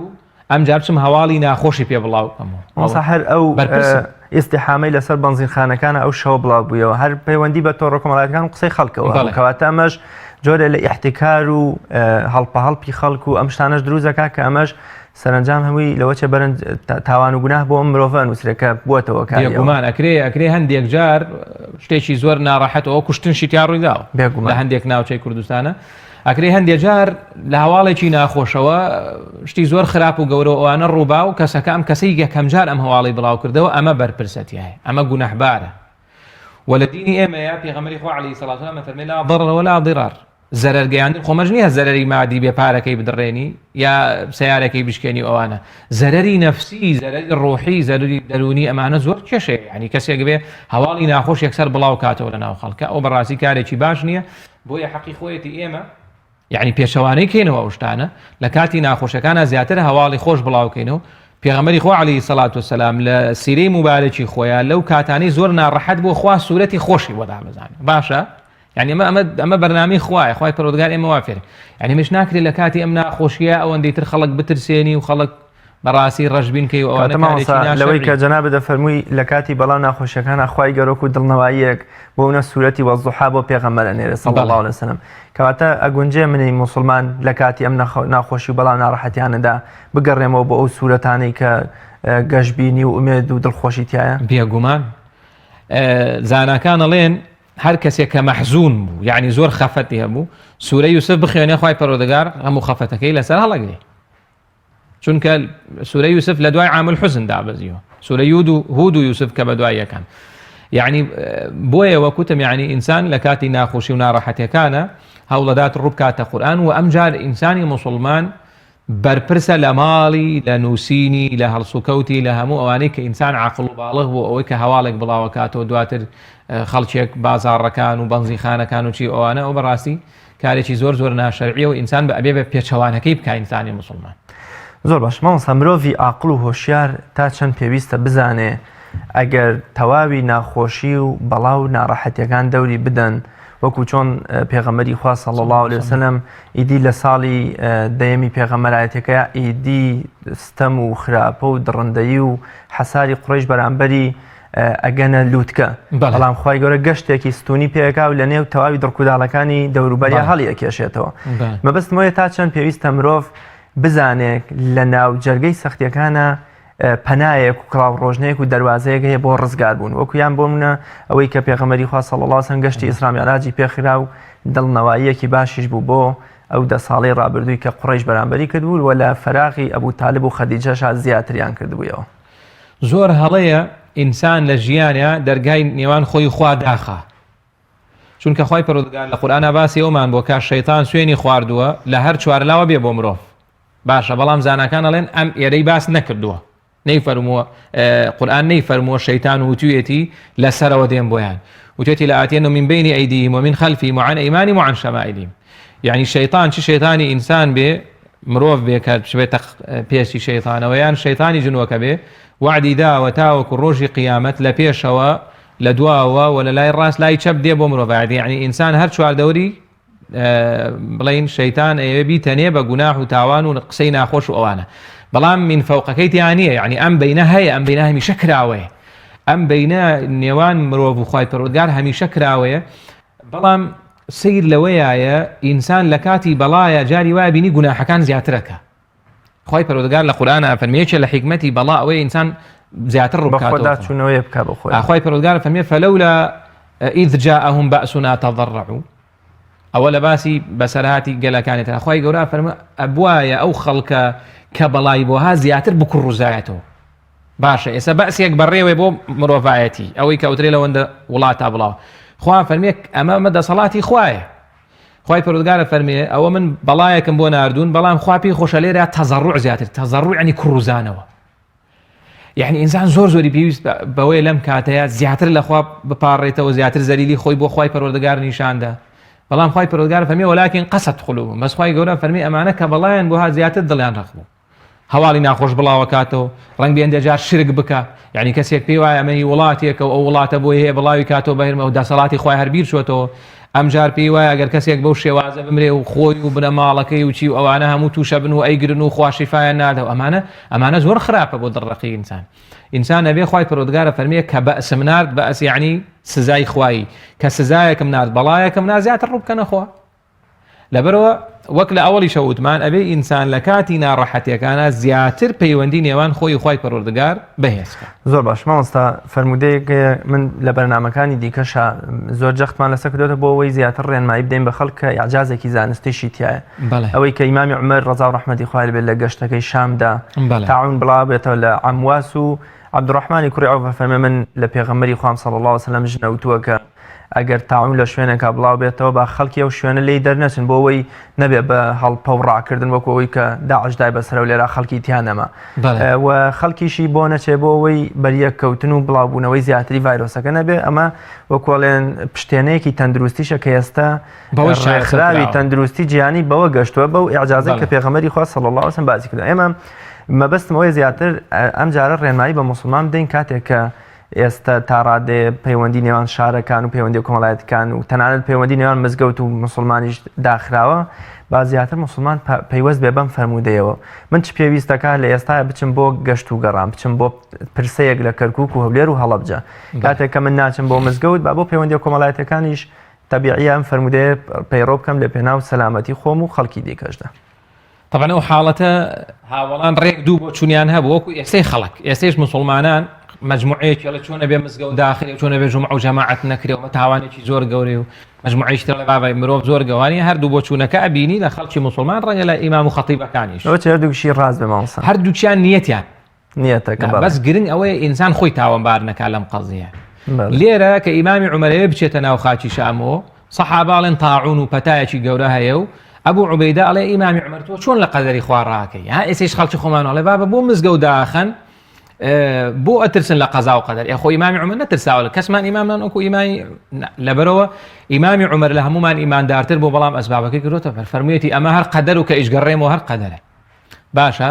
ئەمجا بچم هەواڵی ناخۆشی پێ بڵاو بکەمەوە مامۆستا هەر ئەو بەرپرسم. ئیزدیحامەی لەسەر بەنزینخانەکانە ئەو شەوە بڵاو بوویەوە هەر پەیوەندی بە تۆڕە کۆمەڵایەتەکان و قسەی خەڵکەوە بەڵێ. کەواتە ئەمەش جۆرێ لە ئیحتیکار و هەڵپەهەڵپی خەڵک و ئەم شتانەش دروست دەکات کە ئەمەش سەرەنجام هەمووی لەوە چێ بەرن تاوان و گوناه بۆ ئەم مرۆڤە ئەنووسرێ کە بووەتەوە کاری ئەوە. بێگومان ئەکرێ ئەکرێ هەندێک جار شتێکی زۆر ناڕەحەت ئەوە کوشتن شی تیا ڕوویداوە بێگومان لە هەندێک ناوچەی کوردستانە ئەکرێ هەندێک جار لە هەواڵێکی ناخۆشەوە شتی زۆر خراپ و گەورە و ئەوانە ڕووبا و کەسەکە ئەم کەسەی یەکەم جار ئەم هەواڵی بڵاو کردەوە ئەمە بەرپرسەتیایە ئەمە گوناحبارە و لە دینی ئێمەیە پێغەمبەری خوا عەلەیهی سەڵات وسلام ئەفەرمێ لا ضرر ولا ضرار زەرەر گەیاندن خۆ مەرج نییە زەرەری مادی بێ پارەکەی بدڕێنی یا سیارەکەی بشکێنی و ئەوانە زەرەری نەفسی زەرەری ڕۆحی زەرری دەروونی ئەمانە زۆر کێشەیە یعنی کەسێک بێ هەواڵی ناخۆش یەکسەر بڵاو کاتەوە لە ناو خەڵکە ئەو بەڕاستی کارێکی باش نییە بۆیە حەقی خۆیەتی ئێمە یعنی پێچەوانەی کەینەوە ئەو شتانە لە کاتی ناخۆشەکانە زیاتر هەواڵی خۆش بڵاو کەینەوە پێغەمبەری خوا عەلەیهی سەڵات وسەلام لە سیرەی موبارەکی خۆیان لەو کاتانەی زۆر ناڕەحەت بۆ خوا سوورەتی خۆشی بۆ دابەزاند باشە یعنی ئەمە ئەمە ئەمە بەرنامەی خوایە خوای پەروەردگار ئێمە وا فێر یعنی مش ناکرێت لە کاتی ئەم ناخۆشیە ئەوەندەی تر خەڵک بترسێنی و خەڵک بەڕاستی ڕەشبین کەی و ئەوانە کاتە مامۆستا کارێکی لەوەی کە ناشەرعی جەنابت دەفەرمووی لە کاتی بەڵا ناخۆشیەکانا خوای گەورە وەکو دڵنەواییەک بۆ منە سورەتی والضحی بۆ پێغەمبەر ئەنێرێ صلی بەڵێ اللە علیە وسلم کەواتە ئەگونجێ منی موسڵمان لە کاتی ئەم ناخۆشی و بەڵا ناڕەحەتیانەدا بگەڕێمەوە بۆ ئەو سورەتانەی کە گەشبینی و ئومێد و دڵخۆشی تیایە؟ بێگومان زاناکان ئەڵێن هەر کەسێک کە مەحزون بوو یعنی زۆر خەفەتی هەبوو سورە یوسف بخوێنێ خوای پەروەردگار هەموو خەفەتەکەی لەسەر هەڵەگرێ چونکە سورە یوسف لە دوای عام الحزن دابەزیوە سورە یود و هود و یوسف کە بە دوای یەکان یعنی بۆیە وەکوتم یعنی ئینسان لە کاتی ناخۆشی و ناڕەحەتەکانە هەوڵەدات ڕووبکاتە قورئان و ئەمجار ئینسانی مسلمان بەرپرسە لە ماڵی، لە نووسینی، لە هەڵسوکەوتی، لە هەموو ئەوانەی کە ئینسان عاقڵ و باڵغ بوو ئەوەی کە هەواڵێک بڵاوەکاتەوە دواتر خەڵکێک بازاڕەکان و بەنزینخانەکان و چی ئەوانە ئەو بەڕاستی کارێکی زۆر زۆر ناشەرعیە و ئینسان بە ئەبێ بە پێچەوانەکەی بکا ئینسانی موسڵمان. زۆر باش مامۆستا مرۆڤی ئاقڵ و هۆشیار تا چەند پێویستە بزانێ ئەگەر تەواوی ناخۆشی و بەڵا و ناڕەحەتیەکان دەوری بدەن وەکو چۆن پێغەمبەری خوا صلی اللە علیه وسلم ئیدی لە ساڵی دەیەمی پێغەمبەرایەتەکەیا ئیدی ستەم و خراپە و دڕندەیی و حەساری قوڕەیش بەرامبەری ئەگەنە لووتکە بەڵام خوای گەورە گەشتێکی ستونی پێکا و لە نێو تەواوی دڕکوداڵەکانی دەوروبەریا هەڵی ئەکێشێتەوە مەبەستم وەیە تا چەند پێویستە مرۆڤ بزانێک لە ناو جەرگەی سەختیەکانە پەنایەک و کڵاوڕۆژنەیەک و دەروازەیەک هەیە بۆ ڕزگار بوون وەکو یان بۆ منە ئەوەی کە پێغەمبەری خوا صلی اللە علیه وسلم گەشتی ئیسرا میعراجی پێخرا و دڵنەواییەکی باشیش بوو بۆ ئەو دە ساڵەی ڕابردووی کە قوڕەیش بەرامبەری کردبوو و لە فەراغی ئەبو تالب و خەدیجەشا زیاتریان کردبوویەوە. زۆر هەڵەیە ئینسان لە ژیانیا دەرگای نێوان خۆی و خوا داخا چونکە خوای پەروەردگار لە قورئانا باسی ئەومان بۆ کا شەیتان سوێنی خواردووە لە هەر چوارلاوە بێ بۆ مرۆڤ باشە بەڵام زاناکان ئەڵێن ئەم ئێرەی باس نەکردووە. نەیفەرمووە قورئان نەیفەرمووە شەیتان وتویەتی لە سەرەوە دێم بۆیان وتێتی لآتینهم من بین أیدیهم ومن خلفهم وعن أیمانهم وعن شمائلهم یعنی شەیتان چ شەیتانی ئینسان بێ مرۆڤ بێ کە بچێتە پێستی شەیتانەوە یان شەیتانی جنوەکە بێ وعدی داوە تاوەکو ڕۆژی قیامەت لە پێشەوە لە دواوە و لە لای ڕاست لای چەپ دێ بۆ مرۆڤایەتی یعنی ئینسان هەر چواردەوری بڵێین شەیتان ئەیەوێ بیتەنێ بە گوناح و تاوان و قسەی ناخۆش و ئەوانە بەڵام من فەوقەکەی تیا نییە یعنی ئەم بینە هەیە ئەم بینە هەمیشە کراوەیە ئەم بینە نێوان مرۆڤ و خوای پەروەردگار هەمیشە کراوەیە بەڵام سیر لەوەیە ئینسان لە کاتی بەڵایە جاری وایە بینی گوناحەکان زیاترەکە خوای پەروەردگار لە قورئانا فەرمی یەکێ لە حیکمەتی بەڵا ئەوەیە ئینسان زیاتر ڕوو بکاتەوە بەخۆدا چوونەوەیە بکا بۆ خۆی خوای پەروەردگار فەرمی فلولا إذ جاءهم بأسنا تضرعوا ئەوە لە باسی بەسەرهاتی گەلەکانی تر خوای گەورە فەرمووی ئەبوایە ئەو خەڵکە کە بەڵای بۆها زیاتر بکوڕوزایەتەوە باشە ئێستا بەسێک بەڕێوێ بۆ مرۆڤایەتی ئەوەی کەوترێ لەوەندە وڵاتە بڵاو خوا فەرمیێک ئەمە ئەمە دەسەڵاتی خوایە خوای پەروەردگار ئەفەرمێ ئەوە من بەڵایەکم بۆ ناردوون بەڵام خوا پێی خۆشە لێرە تەزەڕوع زیاتر تەزەڕوع یعنی کوڕوزانەوە یعنی ئینسان زۆر زۆری پێویست بەوەیە لەم کاتەیە زیاتر لەخوا بپاڕێتەوە زیاتر زەلیلی خۆی بۆ خوای پەروەردگار نیشاندا بەڵام خوای پەروەردگار فەرمی ولكن قست قلوبهم بەس خوای گەورە فەرمی ئەمانە کە بەڵایان بۆ هات زیاتر دڵیان ڕەق بوو هەواڵی ناخۆش بڵاوەکاتەوە ڕەنگ بێ هەندێک جار شرک بکا یعنی کەسێک پێی وایە ئەمە هی وڵاتێکە و ئەو وڵاتە بۆی هەیە بڵاوی کاتەوە بە هەرمە و دەسەڵاتی خوای هەر بیر چۆتەوە ئەمجار پێی وایە ئەگەر کەسێک بەو شێوازە بمرێ و خۆی و بنەماڵەکەی و چی و ئەوانە هەموو تووشە بن و ئەیگرن و خوا شیفایان نادە و ئەمانە ئەمانە زۆر خراپە بۆ دڵڕەقی ئینسان ئینسان ئەبێ خوای پەروەردگارە فەرمیە کە بەئسم نارد بەئس یعنی سزای خوایی کە سزایەکم نارد بەڵایەکم نارد زیاتر ڕوو بکەنە خوا لەبەرئەوە وەک لە ئەوەڵیشە وتمان ئەبێ ئینسان لە کاتی ناڕەحەتیەکانا زیاتر پەیوەندی نێوان خۆی و خوای پەروەردگار بەهێز کا. زۆر باش مامۆستا فەرموودەیەک هەیە من لە بەرنامەکانی دیکەشا زۆر جەختمان لەسەر کردۆتە بۆ ئەوەی زیاتر ڕێنمایی بدەین بە خەڵک کە ئیعجازێکی زانستیشی تیایە بەڵێ. ئەوەی کە ئیمامی عومەر ڕەزا و ڕەحمەتی خوای لێ بێت لە گەشتەکەی شامدا بەڵێ. تاعون بڵاو بێتەوە لە عەمواس و عەبدوڕەحمانی کوڕی عەوف ئەفەرمێ من لە پێغەمبەری خوام صلی اللە علیە وسلم ژنەوتووە کە ئەگەر تاعون لە شوێنێکا بڵاو بێتەوە با خەڵکی ئەو شوێنە لێی دەرنەچن بۆ ئەوەی نەبێ بە هەڵپە و ڕاکردن وەکو ئەوەی کە داعش دای بەسەرەوە لێرا خەڵکی تیا نەما و خەڵکیشی بۆ نەچێ بۆ ئەوەی بەریەک کەوتن و بڵاوبوونەوەی زیاتری ڤایرۆسەکە نەبێ ئەمە وەکۆڵێن پشتێنەیەکی تەندروستیشە کە ئێستا ڕێکخراوی تەندروستی جیهانی بەوە گەشتووە بەو ئیعجازەی کە پێغەمبەری خوا صلی الله علیه وسلم باسی کردووە ئێمە مەبەستم ئەوەیە زیاتر ئەم جارە ڕێنمایی بە موسڵمان بدەین کاتێک کە ئێستا تا ڕادەیە پەیوەندی نێوان شارەکان و پەیوەندی کۆمەڵایەتەکان و تەنانەت پەیوەندی نێوان مزگەوت و مسلمانیش داخراوە با زیاتر مسلمان پەیوەست بێ بەم فەرموودەیەوە من چ پێویستەکە لە ئێستا بچم بۆ گەشت و گەڕان بچم بۆ پرسەیەک لە کەرکک و هەولێر و هەڵەبجە کاتێک کە من ناچم بۆ مزگەوت با بۆ پەیوەندی کۆمەڵایەتەکانیش تەبیعیە ئەم فەرموودەیە پەیڕەو بکەم لە پێناو سەلامەتی خۆم و خەڵکی دیکەشدا. تەبعەن ئەو حاڵەتە هاوەڵان ڕێک دوو بۆچوونیان هەبوو وەکو ئێستەی خەڵک ئێستەیش موسڵمانان مەجموعەیەکی ئەڵێ چۆن ئەبێ مزگەوت داخرێ چۆن ئەبێ جومعە و جەماعەت نەکرێ و تاوانێکی زۆر گەورەیە و مەجموعەیەکی تر ئەڵێ بابای مرۆڤ زۆر گەوانی هەردوو بۆچوونەکە ئەبینی لە خەڵکی موسڵمان ڕەنگە لە ئیمام و خەتیبەکانیش ئەوە چ هەردووکیشی ڕاست بێ مامۆستا هەردووکیان نیەتیان نیەتەکە بەڵێ. بەس گرنگ ئەوەیە ئینسان خۆی تاوانبار نەکا لەم قەزیە لێرە کە ئیمامی عومەرەوێ بچێتە ناو خاکی شامەوە سەحابە ئەڵێن تاعون و پەتایەکی گەورە هەیە و ئەبوو عوبەیدە ئەڵێ ئیمامی عومەر تۆ چۆن لە قەدەری خوا ڕاکەی ها ئێسەیش خەڵکی خۆمان ئەڵێ بابە بۆ مزگەوت داخەن بۆ ئەترسن لە قەزا و قەدەر ئێ خۆ ئیمامی عومەر نەترساوە لە کەسمان ئیمامان وەکو ئیمامی لەبەرەوە ئیمامی عومەر لە هەمومان ئیماندارتر بۆ بەڵام ئەسبابەکەی کردۆتە بەر فەرموویەتی ئەمە هەر قەدەر و کە ئیشگەڕێمەوە هەر قەدەرە باشە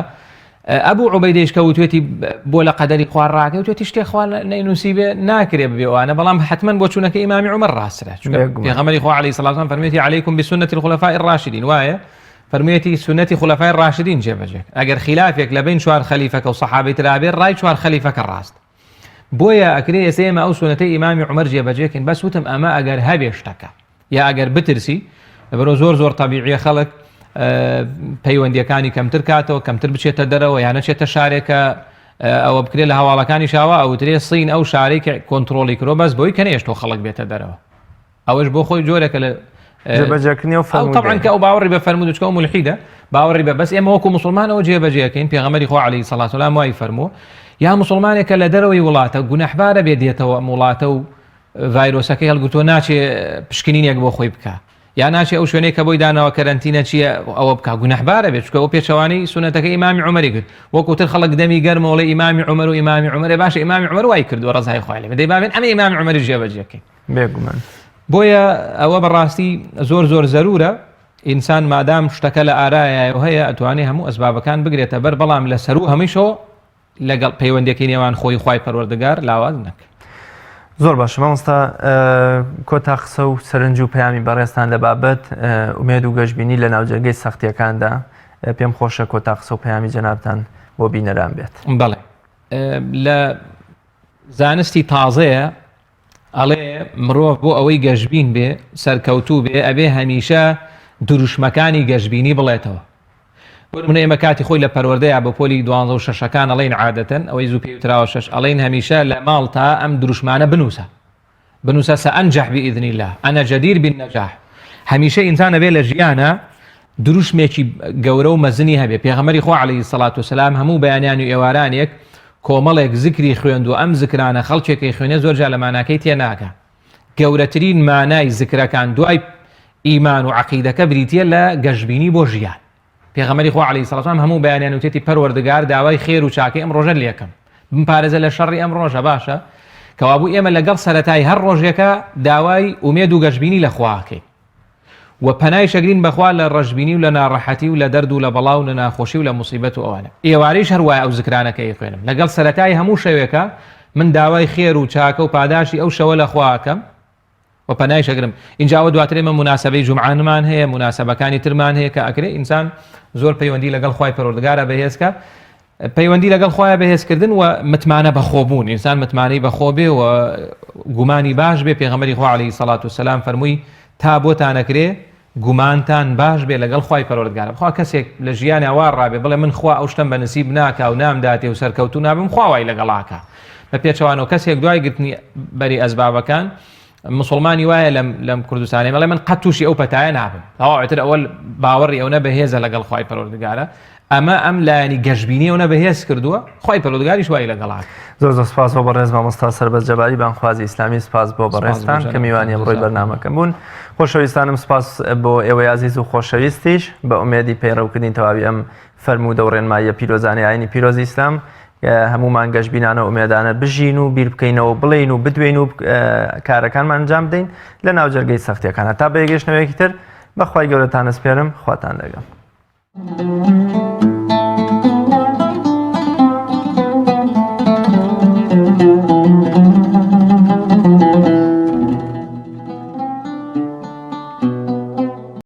ئەبوو عوبەیدەیش کە وتوێتی بۆ لە قەدەری خوا ڕاکەی وتوێتی شتێ خوا نەینووسی بێ ناکرێ ببێ ئەوانە بەڵام حتمما بۆ چوونەکە ئیمامی عومەر ڕاسترە چونکە پێغەمبەری خوا عەلەیهی سڵاو وسلام فەرموویەتی عەلەیکم بسنة الخلفاء الراشدین وایە فەرموویەتی سوننەتی خولەفای ڕاشدین جێبەجێ ئەگەر خلافێک لە بین چوار خەلیفەکە و سەحابەی ترا بێ ڕای چوار خەلیفەکە ڕاست بۆیە ئەکرێ ئێستا ئێمە ئەو سوننەتەی ئیمامی عومەر جێبەجێکەین بەس وتم ئەمە ئەگەر هەبێ شتەکە یا ئەگەر بترسی لەبەرەوە زۆر زۆر تەبیعیە خەڵک پەیوەندیەکانی کەمتر کاتەوە کەمتر بچێتە دەرەوە یا نەچێتە شارێکە ئەوە بکرێت لە هەواڵەکانی شاوە ئەوترێ سین ئەو شارەی کە کۆنتترۆلی کرۆ بەس بۆی کە نێشتۆ خەڵک بێتە دەرەوە ئەوەش بۆ خۆی جۆرێکە لە جێبەجێکردنی ئەو ئەو طبعا کە ئەو باوەڕی بە فەرموو چکە ئەو مولحیدە باوەڕی بە بەس ئێمە وەکو مسلمانەوە جێبەجێەکەین پێغەمبەری خوا عەلەیهی سەڵات وسلام وای فەرموو یا مسلمانێکە لە دەرەوەی وڵاتە گوناحبارە بێ دێتەوە ئەم وڵاتە و ڤایرۆسەکەی هەڵگرتووە ناچێ پشکنینێک بۆ خۆی بکە. یا ناچێ ئەو شوێنەی کە بۆی داناوە کەرەنتینە چییە ئەوە بکا گوناحبارە بێت چونکە ئەو پێچەوانەی سونەتەکەی ئیمامی عومەری کرد وەکو تر خەڵک دەمی گەرمە وڵێ ئیمامی عومەر و ئیمامی عومەر باشە ئیمامی عومەر وای کردووە ڕەزای خوای لێ بێ دەی بابێن ئەمە ئیمامی عومەری جێبەجێ کەین بێگومان بۆیە ئەوە بەڕاستی زۆر زۆر زەرورە ئینسان مادام شتەکە لە ئارایە و هەیە ئەتوانێ هەموو ئەسبابەکان بگرێتە بەر بەڵام لە سەرو هەمیشەوە لەگەڵ پەیوەندیەکەی نێوان خۆی خوای پەروەردگار لاواز نەک. زۆر باشە مامۆستا کۆتا قسە و سەرنج و پەیامی بەڕێزتان لە بابەت ئومێد و گەشبینی لە ناوجەرگەی سەختیەکاندا پێم خۆشە کۆتا قسە و پەیامی جەنابتان بۆ بینەران بێت. بەڵێ لە زانستی تازەیە ئەڵێ مرۆڤ بۆ ئەوەی گەشبین بێ سەرکەوتوو بێ ئەبێ هەمیشە دروشمەکانی گەشبینی بڵێتەوە بۆ نمونە ئێمە کاتی خۆی لە پەروەردەیا بە پۆلی دوانزە و شەشەکان ئەڵێین عادەتەن ئەوەی زوو پێی وتراوە شەش ئەڵێین هەمیشە لە ماڵتا ئەم دروشمانە بنووسە بنووسە سأنجح بإذن الله أنا جدير بالنجاح هەمیشە ئینسان ئەبێ لە ژیانە دروشمێکی گەورە و مەزنی هەبێ پێغەمبەری خوا عەلەیهی سەڵات وسلام هەموو بەیانیان و ئێوارانێک کۆمەڵێک زکری خوێند و ئەم زکرانە خەڵکێکی خوێنێ زۆر جا لە ماناکەی تێناگا گەورەترین مانای زکرەکان دوای ئیمان و عەقیدەکە بریتیە لە گەشبینی بۆ ژیان. پێغەمبەری خوا عەلەیهی سڵات وسلام هەموو بەیانیان وتێتی پەروەردگار داوای خێر و چاکەی ئەم ڕۆژە لێکەم بمپارێزە لە شەڕی ئەم ڕۆژە باشە کەوابوو ئێمە لەگەڵ سەرەتای هەر ڕۆژێکە داوای ئومێد و گەشبینی لە خوا ئەکەین و پەنای شەگرین بەخوا لە ڕەشبینی و لە ناڕەحەتی و لە دەرد و لە بەڵا و لە ناخۆشی و لە موسیبەت و ئەوانە ئێوارەیش هەر وایە ئەو زکرانە کە ئەیخوێنم لەگەڵ سەرەتای هەموو شەوێکە من داوای خێر و چاکە و پاداشی ئەو شەوە لە خوا ئەکەم و پەنایش ئەگرم ئینجا ئەوە دواتر ئێمە موناسەبەی جومعانمان هەیە موناسەبەکانی ترمان هەیە کە ئەکرێ ئینسان زۆر پەیوەندی لەگەڵ خوای پەروەردگارە بەهێز کە پەیوەندی لەگەڵ خوایە بەهێزکردن و متمانە بەخۆبوون ئینسان متمانەی بەخۆ بێ و گومانی باش بێ پێغەمبەری خوا عەلەیهی سەڵات و سەلام فەرمووی تا بۆتانەکرێ گومانتان باش بێ لەگەڵ خوای پەروەردگارە بخوا کەسێک لە ژیانا وا ڕابێ بڵێ من خوا ئەو شتەم بە نسیب ناکا و نامداتێ و سەرکەوتوو نابم خوا وای لەگەڵاکا بە پێچەوانەوە کەسێک دوای گرتنی بەری ئەسبابەکان مسلمانی وایە لەم لەم کوردستانی بەڵێ من قەت تووشی ئەو پەتایە نابم تەواو ئیتر ئەوە باوەڕی ئەو نە بەهێزە لەگەڵ خوای پەروەردگارە ئەمە ئەم لایەنی گەشبینی ئەو نە بەهێز کردووە خوای پەروەردگاریش وای لەگەڵا زۆر زۆر سپاس بۆ بەڕێز مامۆستا سەربەست جەباری بانگخوازی ئیسلامی سپاس بۆ بەڕێزتان کە میوانی ئەمڕۆی بەرنامەکەم بوون خۆشەویستانم سپاس بۆ ئێوەی ئازیز و خۆشەویستیش بە ئومێدی پەیڕەوکردنی تەواوی ئەم فەرموودە و ڕێنماییە پیرۆزانەی ئاینی پیرۆزی ئیسلام هەمومان گەشبینانە و ئومێدانە بژین و بیر بکەینەوە بڵێین و بدوێین و کارەکانمان ئەنجام بدەین لە ناو جەرگەی سەختیەکانە تا بەیەگەشتنەوەیەکی تر بەخوای گەورەتان ئەسپێرم خواتان لەگەڵ.